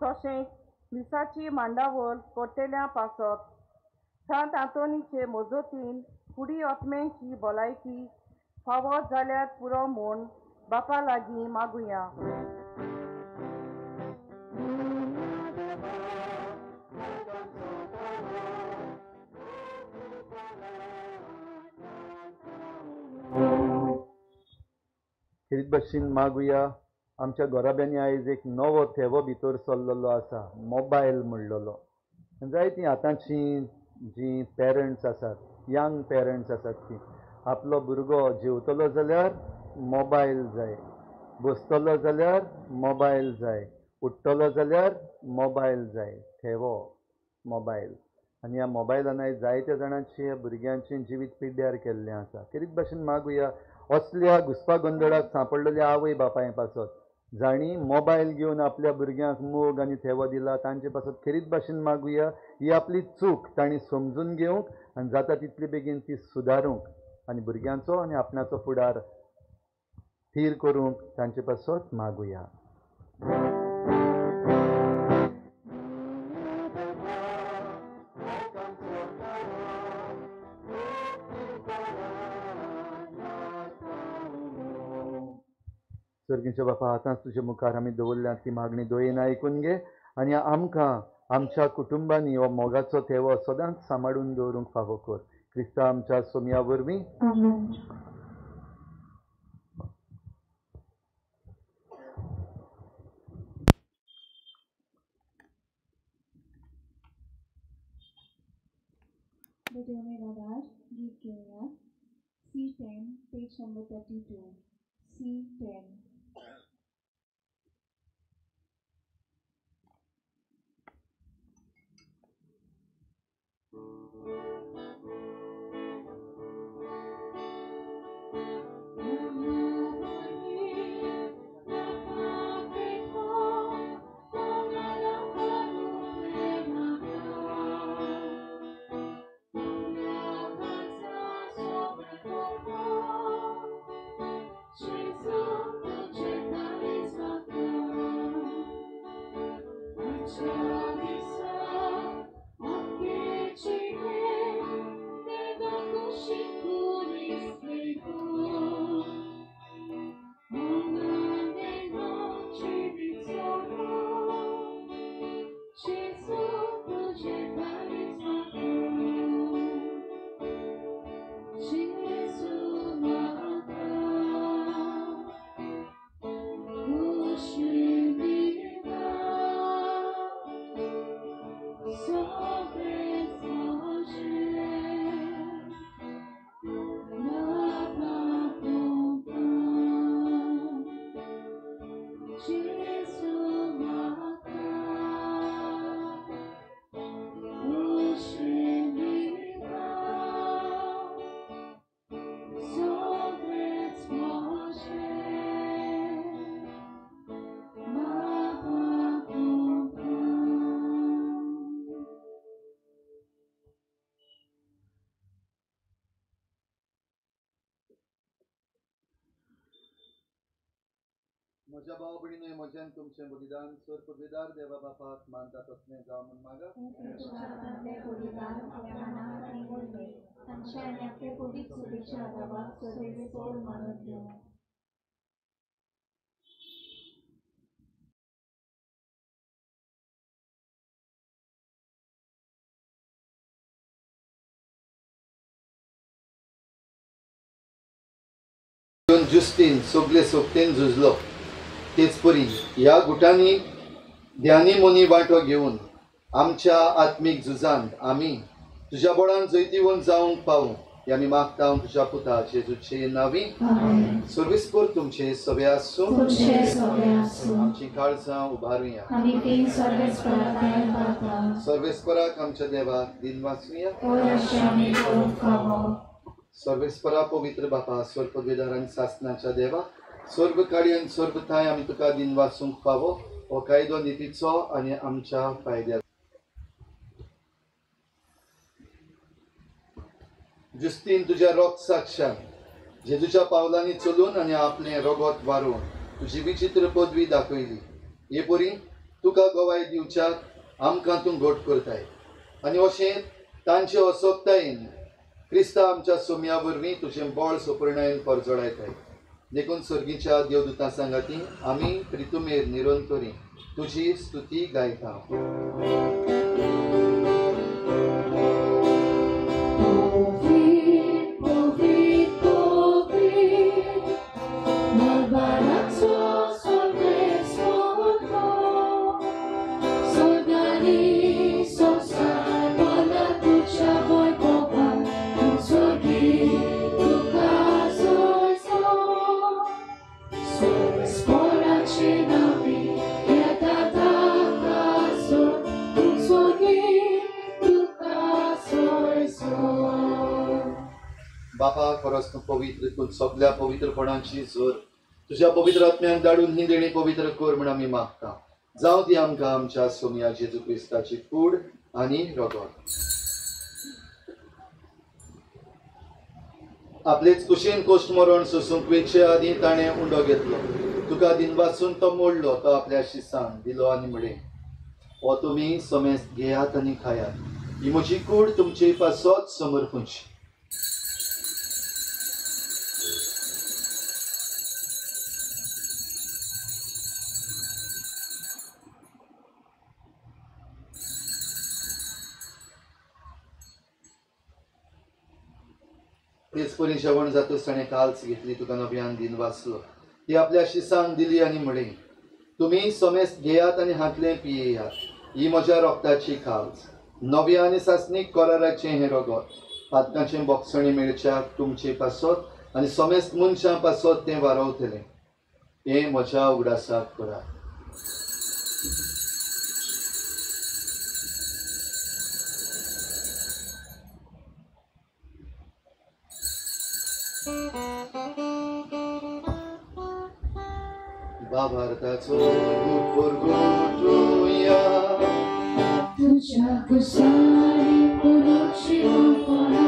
तशेंच मिसाची मांडावळ करतल्या पासत सांत आंतोनीचे मजतीन फुडी आत्म्यांची भलायकी फावो जाल्यार पुरो म्हूण बापा लागीं मागुया. खेरीत भाशेन मागुया. आमच्या घराब्यांनी आयज एक नवो थेवो भितर सरलेलो आसा, मोबायल म्हणलेलो. जायतीं आतांची जीं पेरंट्स आसात, यंग पेरंट्स आसात, ती आपलो भुरगो जेवतलो जाल्यार मोबायल जाय, बसतलो जाल्यार मोबायल जाय, उठ्ठलो जाल्यार मोबायल जाय, थेवो मोबायल. आनी ह्या मोबायलान आयज जायत्या जाणांची भुरग्यांचें जिवीत पिड्ड्यार केल्लें आसा. खेरीत भाशेन मागुया असल्या घुस्पा गोंदळाक सांपडलेल्या आवय बापाय पासत जांणी मोबायल घेवन आपल्या भुरग्यांक मोग आनी थेवो दिला तांचे पासत खेरीत भाशेन मागुया ही आपली चूक तांणी समजून घेवंक आनी जाता तितले बेगीन ती सुदारूंक आनी भुरग्यांचो आनी आपणाचो फुडार थीर करूंक तांचे पासत मागुया. सर्गीच्या बापा, आतांच तुजे मुखार आमी दवरल्यात ती मागणी दोयेन आयकून घे आनी आमकां आमच्या कुटुंबांनी हो मोगाचो थेवो सदांच सांबाळून दवरूंक फावो कर. क्रिस्ता आमच्या सोमया वरवीं. page number 32, C10. म्हज्या भाव भयणीनो, म्हज्यान तुमचें बलिदान सर पदवीदार देवा बापाक मानता तसलें जावं म्हूण मागा. जुस्तीन सगले सोबतेन झुजलो तेच परी ह्या गुटांनी ध्यानी मोनी वांटो घेवन आमच्या आत्मीक झुजांत आमी तुज्या बळान जैतिवंत जावंक पावूं हे आमी मागता तुज्या पुता जेजूचे नांवी. सर्विसपूर तुमचे सगळे आसूं. आमची काळजां उबारुया. सर्वेस्पराक आमच्या देवाक दिन वाचुया. सर्वेस्परा पवित्र बापा, स्वर्गवेदार आनी सासनाच्या देवा, स्वर्ग काडी आनी स्वर्ग थांय आमी तुका दिन वाचूंक फावो हो कायदो नितीचो आनी आमच्या फायद्या. जुस्तीन तुज्या रोग साक्षान जेजूच्या पावलांनी चलून आनी आपलें रोगोत वारोवन तुजी विचित्र पदवी दाखयली. हे परी तुका गवाय दिवच्याक आमकां तूं घट करताय आनी अशें तांचे असोक्तायेन क्रिस्ता आमच्या सोम्या वरवीं तुजें बळ सोपरणायेन परजळायताय. देखून सर्गीच्या देवदूतां सांगाती आमी प्रितुमेर निरंतरी तुजी स्तुती गायता. बापा, खरोच तूं पवित्र, तूं सगल्या पवित्रपणाची जोर तुज्या पवित्र आत्म्याक धाडून ही देणी पवित्र कर म्हण आमी मागता. जावं ती आमकां आमच्या सोमया जेजू क्रिस्ताची कूड आनी रगत. आपलेच कुशीन कोश्ट मरण सोसूंक वेचे आदीं ताणें उंडो घेतलो. तुका दिनवासून तो मोडलो, तो आपल्या शिसान दिलो आनी म्हळें, हो तुमी समेस्त घेयात आनी खायात, ही म्हजी कूड तुमचे पासत समर्पूची. तेच परी जेवण जातच ताणें काल्स घेतली, तुका नव्यान दिन वाचलो, ती आपल्या शिसान दिली आनी म्हळें, तुमी समेस्त घेयात आनी हांतलें पियेयात, ही म्हज्या रोगताची काल्स, नव्या आनी सासणीक कराराचें हें रगत, पातकांचें बोगसणें मेळच्याक तुमचे पासत आनी समेस्त मनशां पासत तें वारवतलें. हें म्हज्या उगडासाक करात. बाबार्थाचो परगटुया तुझ्या कुसारी पुरुषिपणा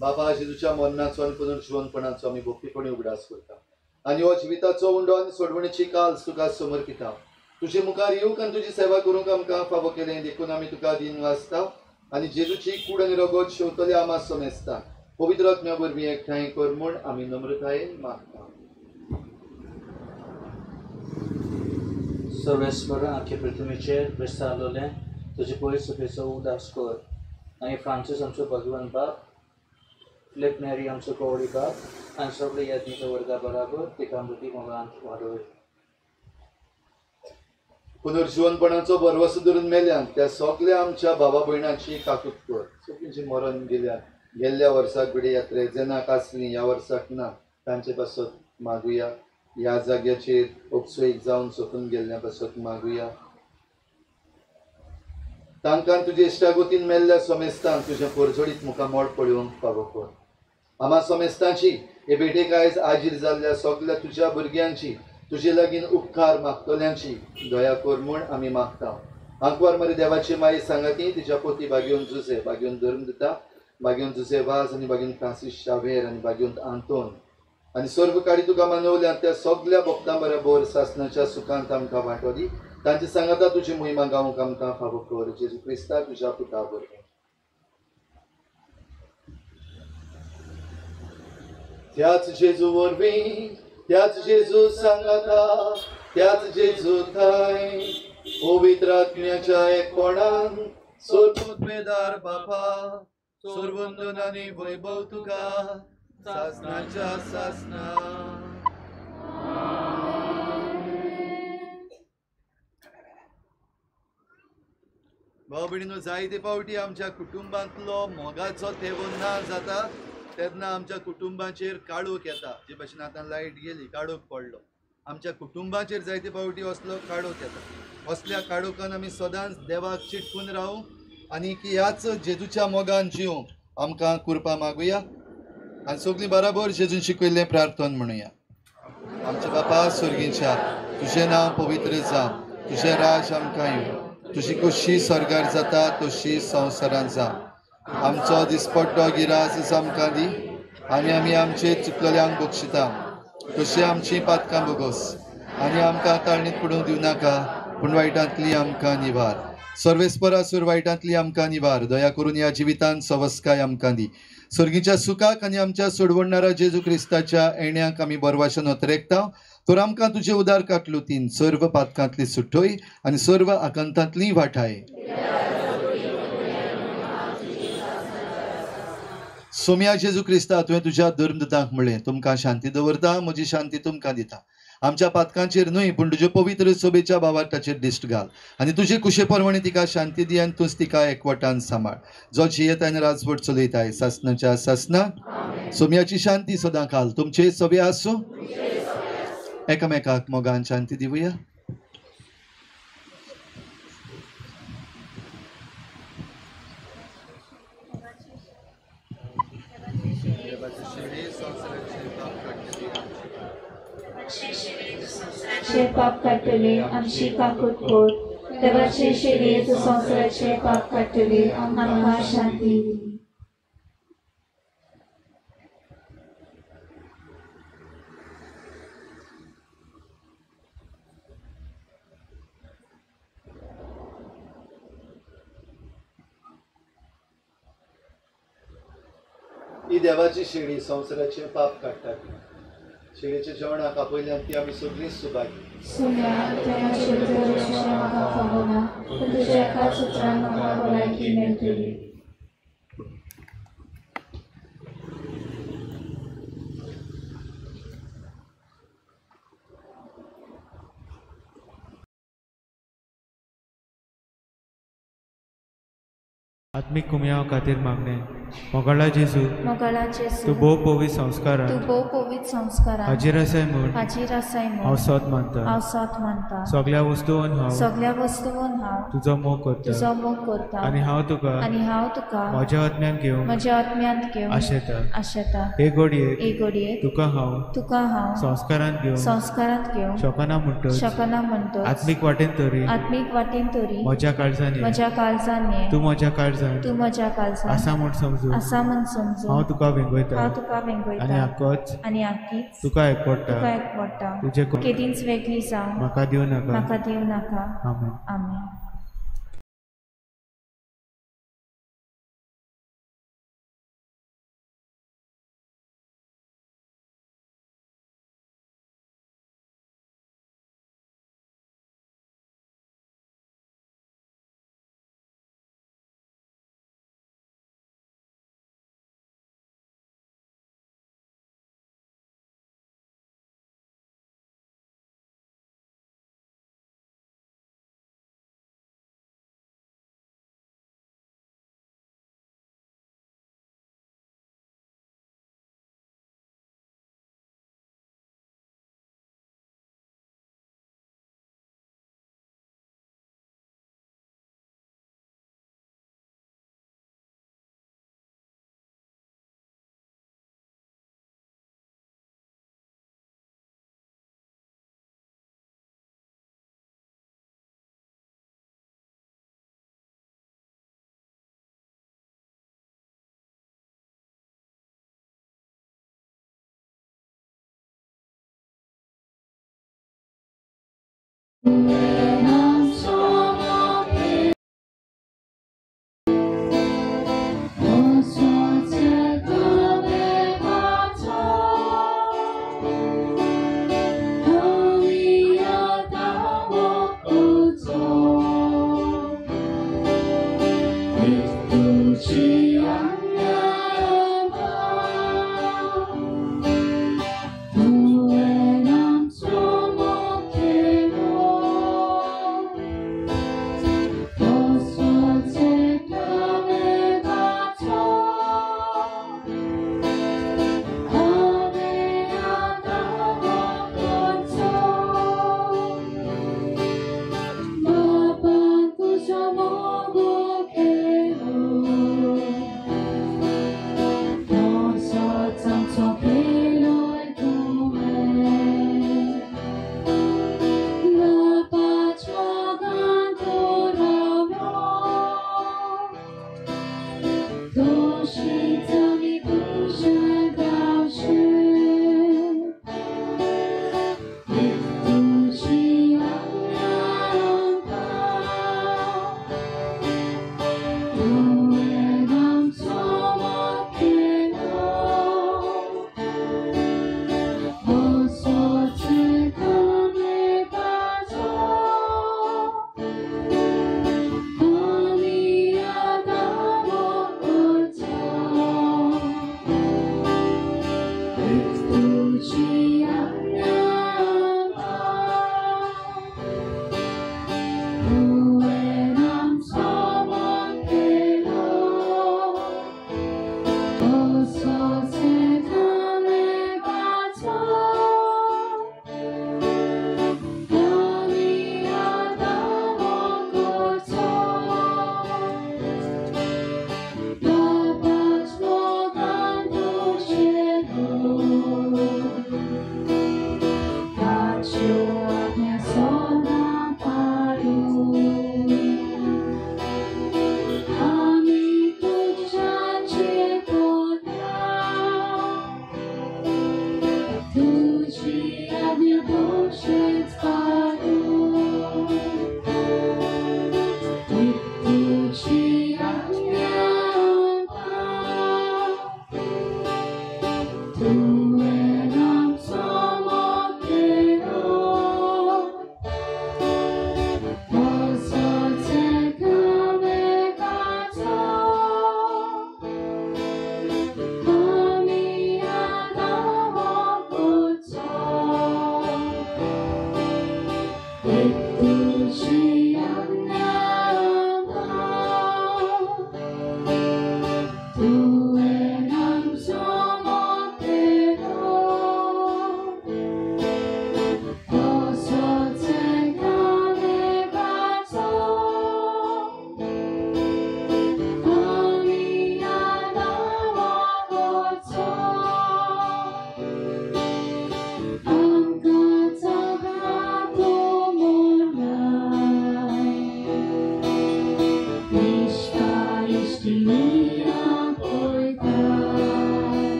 बाबा जेजूच्या मरणाचो आनी पुनर्जिवनपणाचो आमी भक्तीपणी उगडास करता आनी हो जिविताचो उंडो आनी सोडवणेची काल तुका समर्पिता. तुजे मुखार येवंक आनी तुजी सेवा करूंक आमकां फावो केलें देखून आमी तुका दिन वाचता आनी जेजूची कूड आनी रगत शेवतले आमा समेस्ता पवित्र आत्म्या वरवीं एकठांय कर म्हूण आमी नम्रतायेन मागता. सर्वेस्पर आख्खे पृथ्वीचेर विस्तारलेलें तुजे पयस सुखेचो उदास कर आनी फ्रांसीस आमचो भगवान बाप, फिलिप नेरी आमचो कोवळी बाप आनी सगळे याज्ञिक वर्गा बराबर तिका मृती मोगांत वाडोय. पुनर्जिवनपणाचो भरवसो धरून मेल्यान त्या सगल्या आमच्या भावा भयणांची काकूत कर. सगळीं जी मरण गेल्या गेल्ल्या वर्साक घडये यात्रे जेनाक आसली ह्या वर्साक ना तांचे पासत मागुया. ह्या जाग्याचेर उपसोयीक जावन सोंपून गेल्ल्या पासत मागुया. तांकां तुजे इश्टागोतीन मेल्ल्या समेस्तांक तुजें परजळीत मुखामळ पळोवंक फावो कर. आमा समेस्तांची हे भेटेक आयज आजीर जाल्ल्या सगल्या तुज्या भुरग्यांची तुजे लागीं उपकार मागतल्यांची दया कर म्हूण आमी मागता. आंकवार मरे देवाची माई सांगाती तिच्या पोती बागेवन जुजे, बागेवन धर्म दिता, बागेवन जुजे वाज आनी बागेवन फ्रांसीस शावेर आनी बागेवन आंतोन आनी सर्व काडी तुका मानवल्या त्या सगल्या भक्तां बरोबर सासनाच्या सुखांत आमकां वांटो दी. तांचे सांगाता तुजी मोहिमा गावंक आमकां फावो कर. जेजू क्रिस्ता तुज्या पुता वरवीं. त्याच जेजू वरवीं, त्याच जेजू सांगाता, त्याच जेजू थांय पवित्र आत्म्याच्या एकपणान सर्वोत्मेदार बापा सर्वंदन आनी वैभव तुका सासनाच्या सासना. भाव भयणीनो, जायते फावटी आमच्या कुटुंबांतलो मोगाचो थेवो ना जाता तेन्ना आमच्या कुटुंबाचेर काळोख येता. जे भाशेन आतां लायट गेली काळोख पडलो, आमच्या कुटुंबाचेर जायते फावटी असलो काळोख येता. असल्या काळोखान आमी सदांच देवाक चिटकून रावूंक आनी की ह्याच जेजूच्या मोगान जिवंक आमकां कृपा मागुया आनी सगळीं बराबर जेजून शिकयल्लें प्रार्थन म्हणुया. आमच्या बापा स्वर्गीच्या, तुजें नांव पवित्र जावं, तुजें राज आमकां येवं, तुजी खोशी स्वर्गार जाता तशी संवसारांत जावं. आमचो दिसपट्टो गिरास आमकां दी आनी आमी आमचे चुकलेल्यांक बक्षिता तशी आमची पातकां बोगोस आनी आमकां ताळणीत पडूंक दिवं नाका पूण वायटांतली आमकां निवार. सर्वेस्परा सुर वायटांतली आमकां निवार. दया करून ह्या जिवितांत सवस्काय आमकां दी. स्वर्गीच्या सुखाक आनी आमच्या सोडवणणारा जेजू क्रिस्ताच्या येण्याक आमी बरवाशन अतरेकता. तर आमकां तुजे उदार काटलुतीन सर्व पातकांतली सुटोय आनी सर्व आकांतांतली वाठाय. सोम्या जेजू क्रिस्ता, तुवें तुज्या धर्मदूतांक म्हणलें, तुमकां शांती दवरता, म्हजी शांती तुमकां दिता. आमच्या पातकांचेर न्हय पूण तुजे पवित्र सोबेच्या भावार्थाचेर दिश्ट घाल आनी तुजे कुशे परवणी तिका शांती दी आनी तूंच तिका एकवटान सांबाळ. जो जियेता आनी राजवट चलयताय सासनाच्या सासना. सोम्याची शांती सदां काल तुमचे सगळे आसूं. एकामेकाक मोगान शांती दिवया. पाप काडटले आमची काकूत कर. देवाचे शेळये तूं संवसाराचे पाप काडटले आमकां शांती दी. ही देवाची शेळी संवसाराचे पाप काडटा. शेळीच्या जेवणाक आपयल्यान ती आमी सगळीं सुभागी. म्हाका भलायकी मेळटली. आत्मीक कुमयाव खातीर मागणें. मोगाळा जेजू, मोगाळा जेजू, तूं भोव पवित्र संस्कारान, तूं भोव पवित्र संस्कारान हाजीर आसाय म्हूण, हाजीर आसाय म्हूण हांव सोद मानता, हांव सोद मानता. सगळ्या वस्तून हांव, सगळ्या वस्तून हांव तुजो मोग करता, तुजो मोग करता. आनी हांव तुका, आनी हांव तुका म्हज्या आत्म्यान घेवंक, म्हज्या आत्म्यांत घेवंक आशेता, आशेता. हे घडयेक, हे घडयेक तुका हांव, तुका हांव संस्कारांत घेवंक, संस्कारांत घेवंक शकना म्हणटच, शकना म्हणटच, आत्मीक वाटेन तरी, आत्मीक वाटेन तरी म्हज्या काळजान ये, म्हज्या काळजान ये, तूं म्हज्या काळजान, तूं म्हज्या काळजान आसा म्हूण समजून, आसा म्हूण समजून हांव तुका वेंगयता, हांव तुका वेंगयता, आनी आकोच, आनी आकीच तुका एकवडटा, तुका एकवडटा. तुजें केदींच वेगळी जावं म्हाका दिवं नाका, म्हाका दिवं नाका. आमेन. आमेन.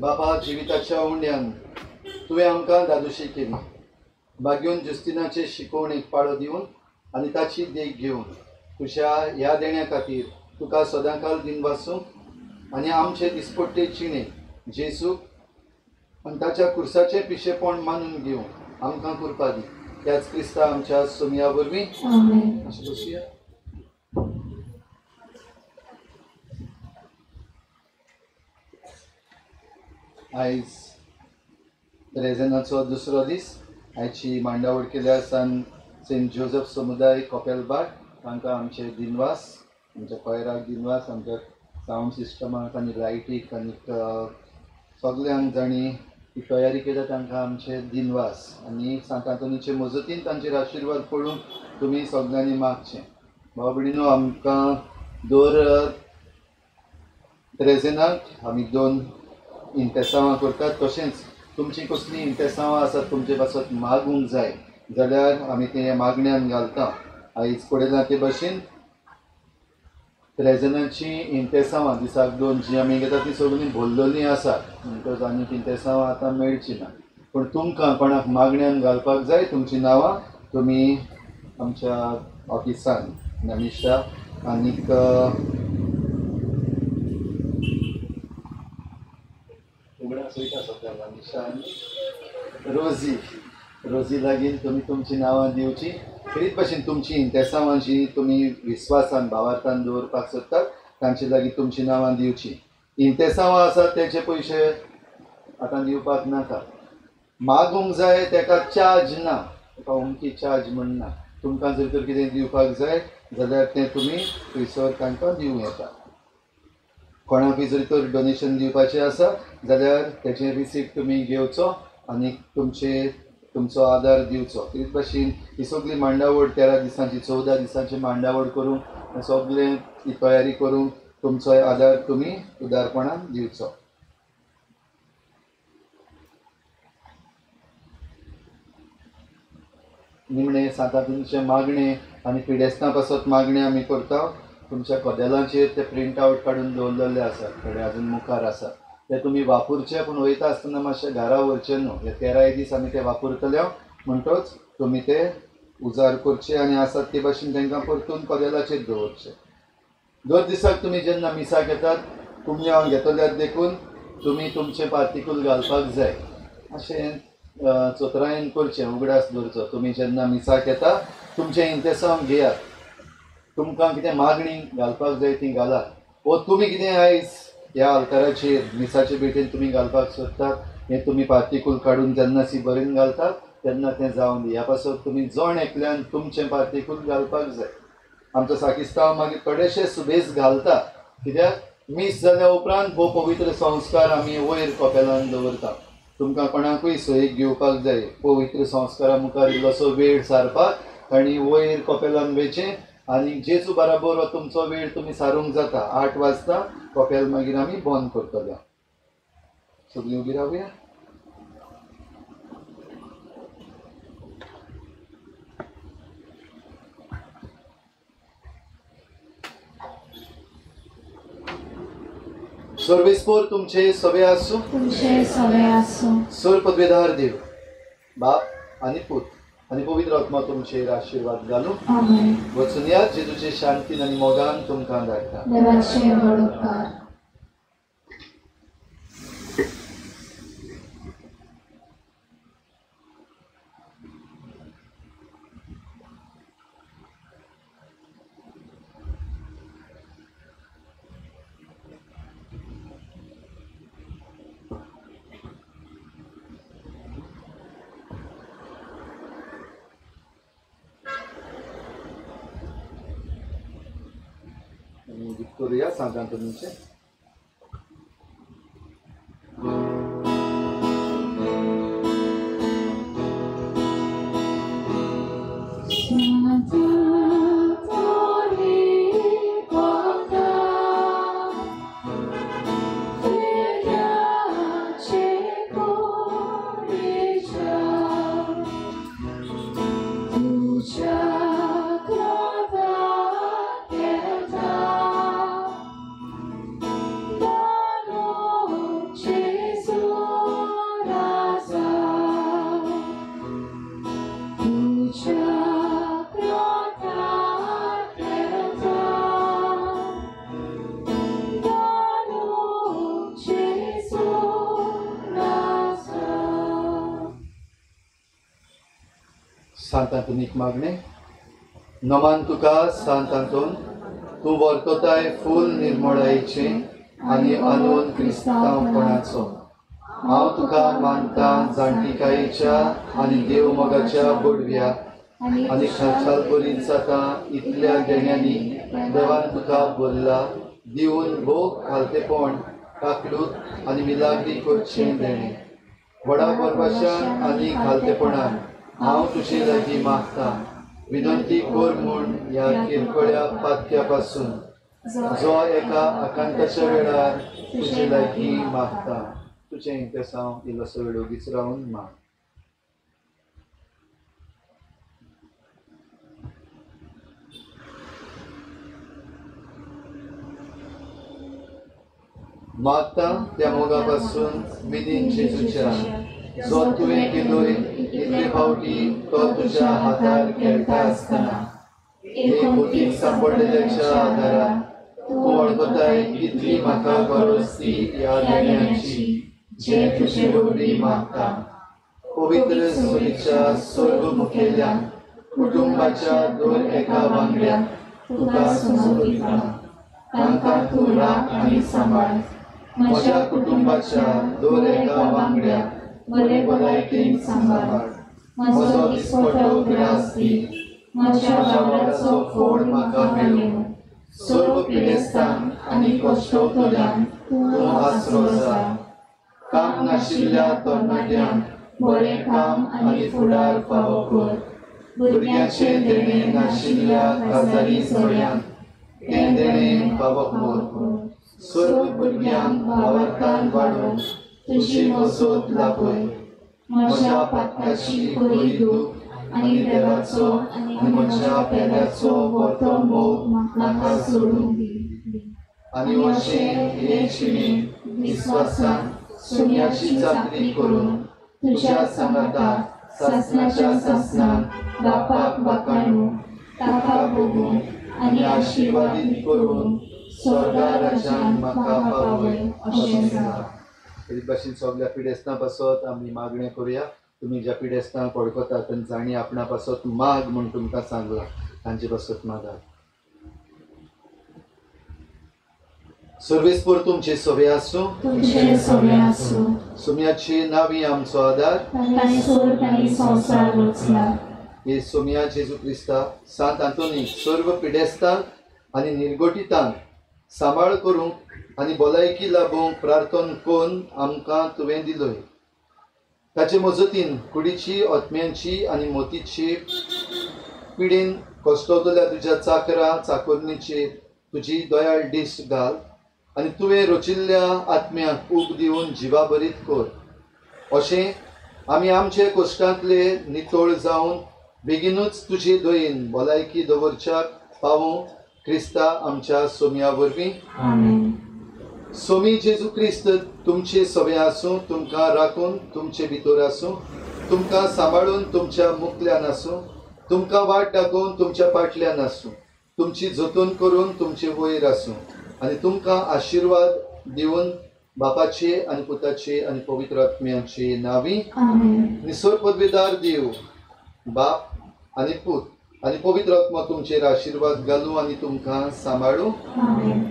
बापा जिविताच्या उंड्यान तुवें आमकां दादोशी केली. बागेवन जुस्तिनाचे शिकवणेक पाळो दिवन आनी ताची देख घेवन तुज्या ह्या देण्या खातीर तुका सदांकाल दिनवासूंक आनी आमचे दिसपट्टे जिणे जेजूक आनी ताच्या कुर्साचें पिशेपण मानून घेवंक आमकां कृपा दी. त्याच क्रिस्ता आमच्या सोमया वरवीं. अशें बसुया. आयज रेजनाचो दुसरो दीस. आयची मांडावळ केल्या सान सेंट जोजफ समुदाय कपेलबाग तांकां आमचे दिनवास, आमच्या कोयराक दिनवास, आमच्या सावंड सिस्टमाक आनी लायटीक आनी सगल्यांक जांणी ही तयारी केल्या तांकां आमचे दिनवास. आनी सांत आंतोनीचे मजतीन तांचेर आशिर्वाद पडून तुमी सगल्यांनी मागचें. भाव भयणीनो, आमकां दर त्रेजेनाक आमी दोन इंतेसांवां करतात. तशेंच तुमची कसलीं इंतेसांवां आसात तुमचे पासत मागूंक जाय जाल्यार आमी तें मागण्यान घालता. आयज पळयलां ते भशेन त्रेजनाचीं इंतेसांवां दिसाक दोन जीं आमी घेता तीं सगळीं भरलेलीं आसात, म्हणटकच आनीक इंतेसांवां आतां मेळचीं ना. पूण तुमकां कोणाक मागण्यान घालपाक जाय तुमचीं नांवां तुमी आमच्या ऑफिसान नमिशा आनीक उगडा सगळ्या नमिशा आनी रोजी, रोजी लागीं तुमी तुमचीं नांवां दिवचीं. खेरीत भशेन तुमचीं इंतेसांवां जीं तुमी विस्वासान भावार्थान दवरपाक सोदतात तांचे लागीं तुमचीं नांवां दिवचीं. इंतेसांवां आसात तेचे पयशे आतां दिवपाक नाका. मागूंक जाय तेका चार्ज ना, तेका अमकी चार्ज म्हण ना. तुमकां जर तर कितें दिवपाक जाय जाल्यार तें तुमी थंयसर तांकां दिवं येता. कोणाकूय जर तर डोनेशन दिवपाचें आसा जाल्यार तेचें रिसीप्ट तुमी घेवचो आनी तुमचो आदार दिवचो. तेच भाशेन ही सगळी मांडावळ 13 दिसांची 14 दिसांची मांडावळ करूंक सगळें ही तयारी करूंक तुमचो आदार तुमी उदारपणान दिवचो. निमणें सांतांतोनीचें मागणें आनी पिडेस्तां पासत मागणें आमी करता. तुमच्या कदेलांचेर ते प्रिंट आवट काडून दवरलेले आसात, थोडे अजून मुखार आसात, ते तुमी वापरचे. पूण वयता आसतना मातशें घरा व्हरचें न्हू. हे 13 दीस आमी ते वापरतले म्हणटच तुमी ते उजार करचे आनी आसात ते भाशेन तांकां परतून कदेलाचेर दवरचे. दर दिसाक तुमी जेन्ना मिसाक येतात कुमन्यांव घेतल्यात देखून तुमी तुमचें पार्टिकूल घालपाक जाय. अशें चतुरायेन करचें, उगडास दवरचो. तुमी जेन्ना मिसाक येता तुमचें इंतेसांव घेयात, तुमकां कितें मागणी घालपाक जाय ती घालात, वो तुमी कितें आयज ह्या आल्ताराचेर मिसाचे भेटेन तुमी घालपाक सोदतात हें तुमी पार्टिकूल काडून जेन्ना सी बरेन घालतात तेन्ना तें जावन दी. ह्या पासत तुमी जण एकल्यान तुमचें पार्टिकूल घालपाक जाय. आमचो साकिस्तांव मागीर थोडेशे सुबेज घालता, कित्याक मीस जाल्या उपरांत हो पवित्र संस्कार आमी वयर कपेलान दवरता. तुमकां कोणाकूय सोयीक घेवपाक जाय पवित्र संस्कारा मुखार इल्लोसो वेळ सारपाक तांणी वयर कपेलान वयचें आनी जेजू बराबर हो तुमचो वेळ तुमी सारूंक जाता. 8 वाजता कपेल मागीर आमी बंद करतले. सगळीं उबी रावया. सर्वेस्पोर तुमचे सवे आसूं, तुमचे सवे आसूं. सर पदवेदार देव बाप आनी पूत आनी पवित्र आत्मा तुमचेर आशिर्वाद घालूं. आमेन. वचून या जेजूचे शांतीन आनी मोगान तुमकां धाडटा. देवाचे व्हड उपकार. करूया सांता तुमचे. सांत आंतोनीक मागणें. नमान तुका सांत आंतोन, तूं वर्तताय फूल निर्मळायेचें आनी अनून क्रिस्तांवपणाचो. हांव तुका मानता जाणटिकायेच्या आनी देव मोगाच्या बडव्या आनी खालसाल बरीत जाता इतल्या देण्यांनी देवान तुका भरला दिवन भोग खालतेपण काकलूत आनी मिलाग्री करचें देणें. व्हडा भरवशान आनी खालतेपणान हांव तुजे लागीं मागता, विनंती कर म्हूण ह्या किरकोळ्या पात्या पासून जो एका आकांताच्या वेळार तुजे लागीं मागता. तुजें इंतेसांव इल्लोसो वेळ ओगीच रावन माग. मागता त्या मोगा पासून विदीन जेजूच्या जो तुवें केलोय इतले फावटी तो तुज्या हातार खेळटा आसतना एक होतीक सांपडलेल्याच्या आदारान तूं वळखताय कितली म्हाका गरज ती ह्या देण्याची जें तुजे वरवीं मागता. पवित्र सुरीच्या स्वर्ग मुखेल्या कुटुंबाच्या दर एका वांगड्याक तुका समर्पिता. तांकां तूं राख आनी सांबाळ. म्हज्या कुटुंबाच्या दर एका वांगड्याक बरे भलायकेन सांबाळ. म्हजो दिसपटो ग्रास दी. म्हज्या वावराचो फोड म्हाका मेळूं. सर्व पिडेस्तांक आनी कश्टवतल्यांक तूं आसरो जा. काम नाशिल्ल्या तरणाट्यांक बरें काम आनी फुडार फावो कर. भुरग्यांचें देणें नाशिल्ल्या काजारी जोड्यांक तें देणें फावो कर. सर्व भुरग्यांक भावार्थान वाडोवन तुजी मजत लाभय. म्हज्या पातकाची बरी दूख आनी देवाचो आनी म्हज्या पेल्याचो व्हडलो मोग म्हाका सोडून दी. आनी अशें हे जिणेंत विस्वासान सुन्याची चाकरी करून तुज्या सांगाता सासणाच्या सासणाक बापाक वाखाणू ताका भोगून आनी आशिर्वादीत करून स्वर्गा राजान म्हाका पावय अशें जावं. हेच भाशेन सगळ्या पिडेस्तां पासत आमी मागणें करुया. तुमी ज्या पिडेस्तांक वळखतात आनी जांणी आपणा पासत माग म्हूण तुमकां सांगलां तांचे पासत मागात. सर्वेस्पर तुमचे सवे आसूं. तुमचे सगळे आसूं. सोम्याचे नावी आमचो आदार. ताणें स्वर्ग आनी संवसार रचला. हे सोम्या जेजू क्रिस्ता सांत आंतोनी सर्व पिडेस्तांक आनी निर्गोटितांक सांबाळ करूंक आनी भलायकी लाबूंक प्रार्थन करून आमकां तुवें दिलोय. ताचे मजतीन कुडीची आत्म्यांची आनी मोतीची पिडेन कश्टवतल्या तुज्या चाकरा चाकोरणीचेर तुजी दयाळ दिश्ट घाल आनी तुवें रचिल्ल्या आत्म्याक ऊब दिवन जिवाभरीत कर. अशें आमी आमचे कश्टांतले नितळ जावन बेगीनूच तुजे दयेन भलायकी दवरच्याक पावूं क्रिस्ता आमच्या सोम्या वरवीं. आमेन. सोमी जेजू क्रिस्त तुमचे सवे आसूं, तुमकां राखून तुमचे भितर आसूं, तुमकां सांबाळून तुमच्या मुखल्यान आसूं, तुमकां वाट दाखोवन तुमच्या फाटल्यान आसूं, तुमची जतन करून तुमचे वयर आसूं आनी तुमकां आशिर्वाद दिवन बापाचे आनी पुताचे आनी पवित्र आत्म्याचे नांवी. आमेन. निसर्ग पदवेदार देव बाप आनी पूत आनी पवित्र आत्मा तुमचेर आशिर्वाद घालूं आनी तुमकां सांबाळूं. आमेन.